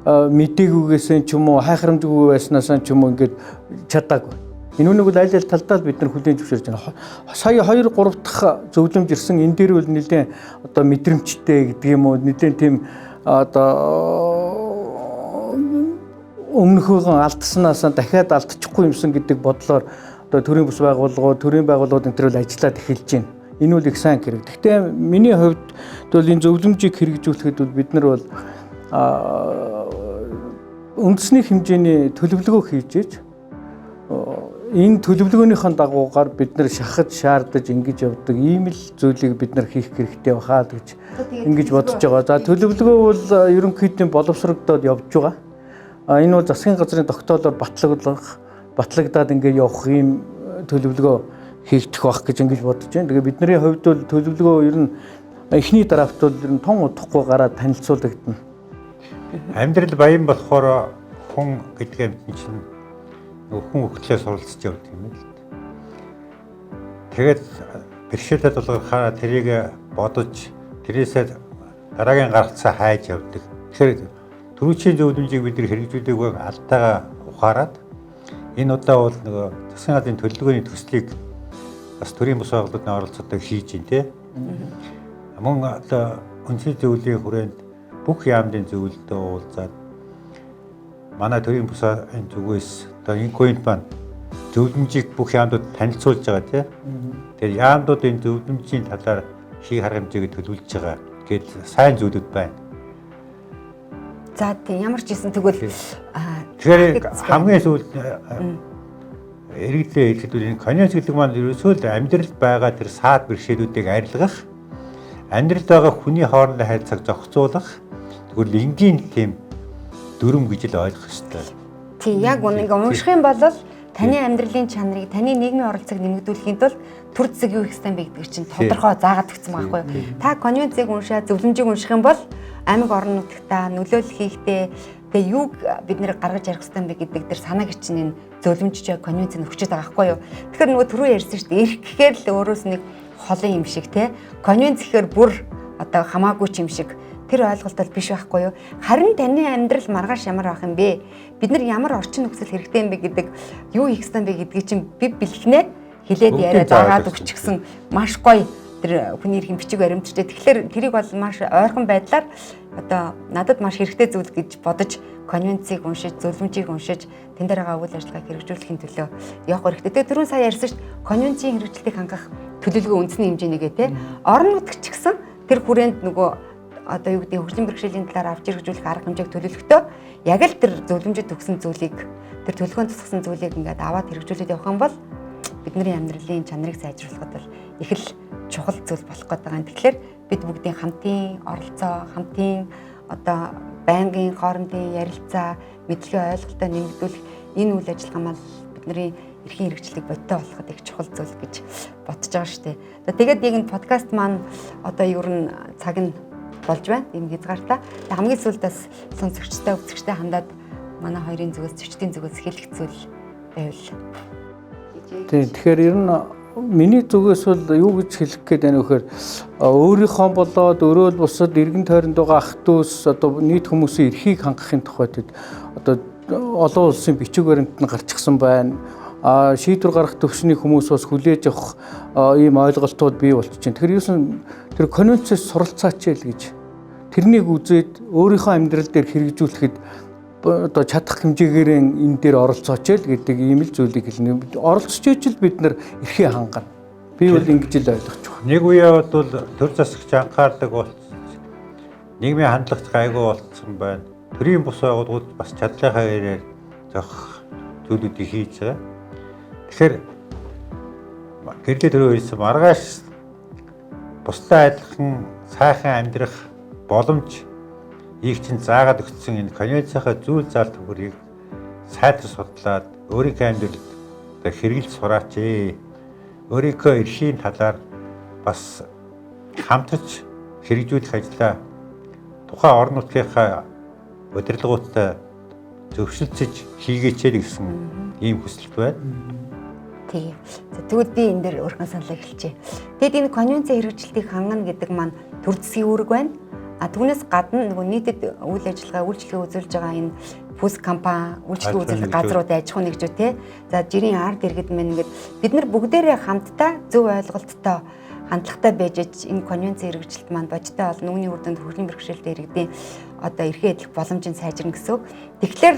мдэггүйгээсэн ч юм уу хайхрамжгүй байснаасаа ч юм уу ингээд чадаагүй. Энэ үнийг бол аль аль талдаа бид нар хүлээн зөвшөөрж байна. Сая 2 3 дахь зөвлөмж ирсэн. Энэ дээр бол нэлээд одоо мэдрэмжтэй гэдэг юм уу нэлээд тийм одоо өмнөхөөгөө алдсанаасаа дахиад алдчихгүй юмсан гэдэг бодлоор одоо төрийн бус байгууллагууд, төрийн байгууллагууд энэ төр бол ажиллаад эхэлж байна. Энэ бол их сайн хэрэг. Гэхдээ миний хувьд бол энэ зөвлөмжийг хэрэгжүүлэхэд бол бид нар бол үндэсний хэмжээний төлөвлөгөө хийж иж энэ төлөвлөгөөнийхөө дагуугаар бид нар шахаж шаардаж ингэж явдаг ийм л зүйлийг бид нар хийх хэрэгтэй бахаа гэж ингэж бодож байгаа. За төлөвлөгөө бол ерөнхийдөө боловсрогдоод явж байгаа. Энэ бол засгийн газрын тогтоолоор батлагдаад ингэж явах ийм төлөвлөгөө хийгдэх байх гэж ингэж бодож байна. Тэгээ бидний хувьд бол төлөвлөгөө ер нь эхний драфт бол ер нь тун удахгүй гараад танилцуулагдана. Амьдрал баян болохоор хүн гэдэг амьтан чинь хүн хөгтлөө суралцж явдаг юм л. Тэгээд бэрхшээлээ тулгархаараа тэрийг бодож тэрээсээ дараагийн гаргацаа хайж явдаг. Тэгэхээр түрүүчийн зөвлөмжийг бид нар хэрэгжүүлээг алдаагаа ухаарад энэ удаа бол нөгөө засгийн газрын төлөвлөгөөний төслийг бас төрийн бус байгууллагын оролцоотой хийж байна те. Мөн одоо үндэсний зөвлөлийн хүрээнд бүх яамдын зөвлөлтөд уулзаад манай төрийн бусаын зүгээс одоо энэ коинт маань зөвлөмжийг бүх яамдууд танилцуулж байгаа тий. Тэгэхээр яамдууд энэ зөвлөмжийн талаар хийх арга хэмжээг төлөвлөж байгаа гээд сайн зүйлүүд байна. За тийм ямар ч юм тэгвэл тэгэхээр хамгийн сүүлд иргэдээ хэлэхэд энэ конвенц гэдэг маань ерөөсөө л амьдралд байгаа тэр саад бэрхшээлүүдийг арилгах, амьдралд байгаа хүний хоорондын харилцааг зохицуулах тэгвэл энгийн тийм дүрм гэж л ойлгох ёстой. Тийм яг үнэ ингээ унших юм бол таны амьдралын чанарыг, таны нийгмийн оролцоог нэмэгдүүлэхийн тулд төр зэсэг юу хийх ёстой бэ гэдэг чинь тодорхой заагаад өгсөн байхгүй юу? Та конвенцийг уншаа, зөвлөмжийг унших юм бол аймаг орон нутагтаа нөлөөлөл хийхдээ тэгээ юуг бид нэр гаргаж ярих ёстой юм бэ гэдэг тэр санааг чинь энэ зөвлөмжч конвенцийг өгчөөд байгаа байхгүй юу? Тэгэхээр нөгөө түрүү ярьсан шүү дээ. Эрх гэхээр л өөрөөс нэг холон юм шиг те. Конвенц гэхээр бүр одоо хамаагүй ч юм шиг тэр ойлголт бол биш байхгүй юу? Харин таны амьдрал маргааш ямар байх юм бэ? Бид нар ямар орчин нөхцөл хэрэгтэй юм бэ гэдэг юу хийх ёстой юм бэ гэдгийг чинь би бэлхнээ хилээд яриад агаад өгчихсэн маш гоё тэр хүний эрхийн бичиг баримтчтэй. Тэгэхээр тэрийг бол маш ойрхон байдлаар одоо надад маш хэрэгтэй зүйл гэж бодож конвенцийг уншиж, зөвлөмжийг уншиж, тэн дээр байгаа үйл ажиллагааг хэрэгжүүлэхийн төлөө явах хэрэгтэй. Тэгээ түрүүн сая ярьсан шүү дээ. Конвенцийн хэрэгжилтийг хангах төлөвлөгөө үндэсний хэмжээнийгээ те. Орон нутагч гэсэн тэр хүрээнд нөгөө одоо юу гэдэг хөгжлийн бэрхшээлийн талаар авч хэрэгжүүлэх арга хэмжээг төлөвлөхдөө яг л тэр зөвлөмжөд өгсөн зүйлийг тэр төлөвлөгөөнд тусгасан зүйлийг ингээд аваад хэрэгжүүлээд явах юм бол бидний амьдралын чанарыг сайжруулахад бол их л чухал зүйл болох гээд байгаа юм. Тэгэхээр бид бүгдийн хамтын оролцоо, хамтын одоо байнгын хоорондын ярилцаа, мэдлэгийн ойлголтоо нэмэгдүүлэх энэ үйл ажиллагаа маань бидний эрхийн хэрэгжлийг бодиттой болгоход их чухал зүйл гэж бодож байгаа шүү дээ. За тэгээд яг энэ подкаст маань одоо ер нь цаг нь болж байна. Ийм хязгаартай. Хамгийн сүүлд бас сонсогчтой, үзэгчтэй хандаад манай хоёрын зүгээс, зочдын зүгээс хэлэх зүйл байвал. Тийм. Тэгэхээр ер нь миний зүгээс бол юу гэж хэлэх гээд байна вэхээр өөрийнхөө болоод өөрөө л бусад эргэн тойронд байгаа ах дүүс одоо нийт хүмүүсийн эрхийг хангахын тухайд одоо олон улсын бичиг баримт нь гарчихсан байна. Шийдвэр гаргах төвшний хүмүүс бас хүлээж авах ийм ойлголтууд бий болчихжээ. Тэгэхээр юусэн тэр конвенцээс суралцаач л гэж тэрнийг үзээд өөрийнхөө амьдрал дээр хэрэгжүүлэхэд одоо чадах хэмжээгээр энэ дээр оролцооч л гэдэг ийм л зүйлийг хэлнэ. Оролцож л бид нар эрхээ хангана. Би бол ингэж л ойлгож байна. Нэг үе бол төр засагч анхаардаг болсон. Нийгмийн хандлагч гайгүй болцсон байна. Төрийн бус байгууллагууд бас чадлынхаа хэрээр зохих зүйлүүдийг хийж байгаа. Тэгэхээр гэрлээ төрөө хэлсэн маргааш бусдаа адилхан сайхан амьдрах боломж их чинь заагаад өгсөн энэ конвенцийнхаа зүйл заалт төхөрийг сайтар судлаад өөрийнхөө амьдралд одоо хэрэгжилж сураач ээ. Өөрийнхөө эрхийн талаар бас хамтарч хэрэгжүүлэх ажлаа тухайн орон нутгийнхаа удирдлагуудтай зөвшөлдсөж хийгээч л гэсэн ийм хүсэлт байна. Тий. За, тэгвэл би энэ дээр өөрхөн саналаа хэлчихье. Тэгэд энэ конвенцийн хэрэгжилтийг хангана гэдэг маань төр засгийн үүрэг байна. А түүнээс гадна нөгөө нийтэд үйл ажиллагаа, үйлчилгээ үзүүлж байгаа энэ бүс компани, үйлчилгээ үзүүлэх газрууд, аж ахуй нэгжүү те. За, жирийн ард иргэд мэн ингээд бид нар бүгдээрээ хамтдаа зөв ойлголттой хандлагатай байж энэ конвенцийн хэрэгжилт маань бодиттой бол үүний үр дүнд хөгжлийн бэрхшээлтэй иргэдийн одоо эрхээ эдлэх боломжийг сайжирна гэсэн үг. Тэгэхээр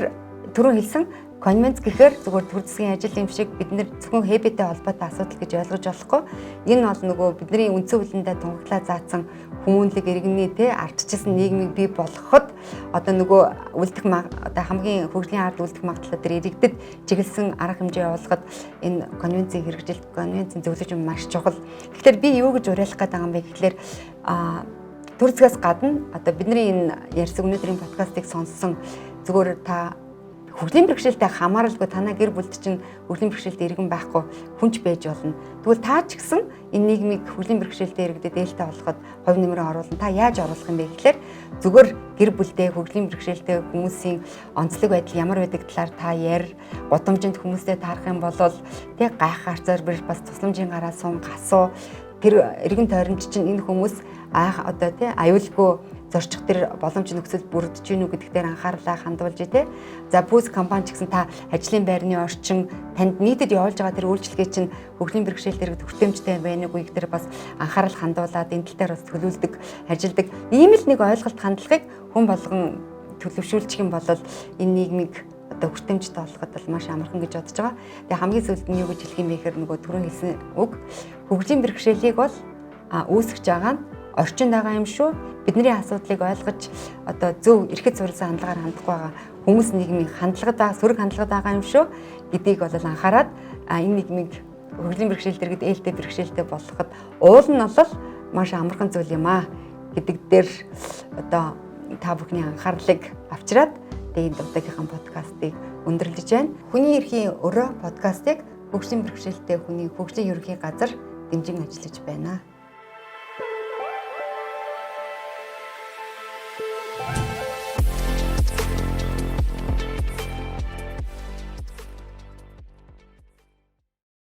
түрүү хэлсэн конвенц гэхээр зүгээр төр засгийн ажил юм шиг бид нэр зөвхөн хэбэтэй холбоотой асуудал гэж ойлгож болохгүй. Энэ бол нөгөө бидний үндсэн хуулиндаа тунгаглаа заасан хүмүүнлэг иргэний те ардчилсан нийгмийг бий болгоход одоо нөгөө үлдэх одоо хамгийн хөгжлийн ард үлдэх магадлал дээр иргэдэд чиглэсэн арга хэмжээ явуулахад энэ конвенцийн хэрэгжилт, конвенцийн зөвлөж маш чухал. Тэгэхээр би юу гэж уриалах гээд байгаа юм бэ гэхлээр төр засгаас гадна одоо бидний энэ ярьсан өнөөдрийн подкастыг сонссон зүгээр та хөгжлийн бэрхшээлтэй хамааралгүй танаа гэр бүлд чинь хөгжлийн бэрхшээлтэй иргэн байхгүй хүн ч байж болно. Тэгвэл та ч гэсэн энэ нийгмийг хөгжлийн бэрхшээлтэй иргэдэд ээлтэй болгоход хувь нэмрээ оруулна. Та яаж оруулах юм бэ гэхлээр зүгээр гэр бүлдээ хөгжлийн бэрхшээлтэй хүмүүсийн онцлог байдал ямар байдаг талаар та яар, гудамжинд хүмүүстэй таарах юм бол тэг гайх гарцаар бэр бас тусламжийн гараа сун гасуу тэр эргэн тойронд чинь энэ хүмүүс айх одоо тий аюулгүй зорчих тэр боломж нөхцөл бүрдэж гин үү гэдэг дээр анхаарлаа хандуулж тий. За, пүүс компани ч гэсэн та ажлын байрны орчин танд нийтэд явуулж байгаа тэр үйлчилгээ чинь хөгжлийн бэрхшээлтэй иргэд хүртээмжтэй байна уугүй гэдэг дээр бас анхаарал хандуулад энэ тал дээр бас төлөвлөдөг, ажилдаг. Ийм л нэг ойлголт хандлагыг хүн болгон төлөвшүүлчих юм бол энэ нийгмийг одоо хүртээмжтэй болгоход бол маш амархан гэж бодож байгаа. Тэгээ хамгийн сүүлд нь юу гэж хэлэх юм бэ гэхээр нөгөө түрүүн хэлсэн үг хөгжлийн бэрхшээлийг бол үүсгэж байгаа нь орчинд байгаа юм шүү. Бидний асуудлыг ойлгож одоо зөв эрхэд суурилсан хандлагаар хандахгүй байгаа хүмүүс нийгмийн хандлагад сөрөг хандлагад байгаа юм шүү гэдгийг бол анхаарад энэ нийгмийг хөгжлийн бэрхшээлтэй иргэд ээлтэй бэрхшээлтэй болгоход уул нь бол маш амархан зүйл юм аа гэдэг дээр одоо та бүхний анхаарлыг авчираад тэгээ энэ удаагийнхаа подкастыг өндөрлөж байна. Хүний эрхийн өрөө подкастыг хөгжлийн бэрхшээлтэй хүний хөгжлийн ерөнхий газар дэмжин ажиллаж байна.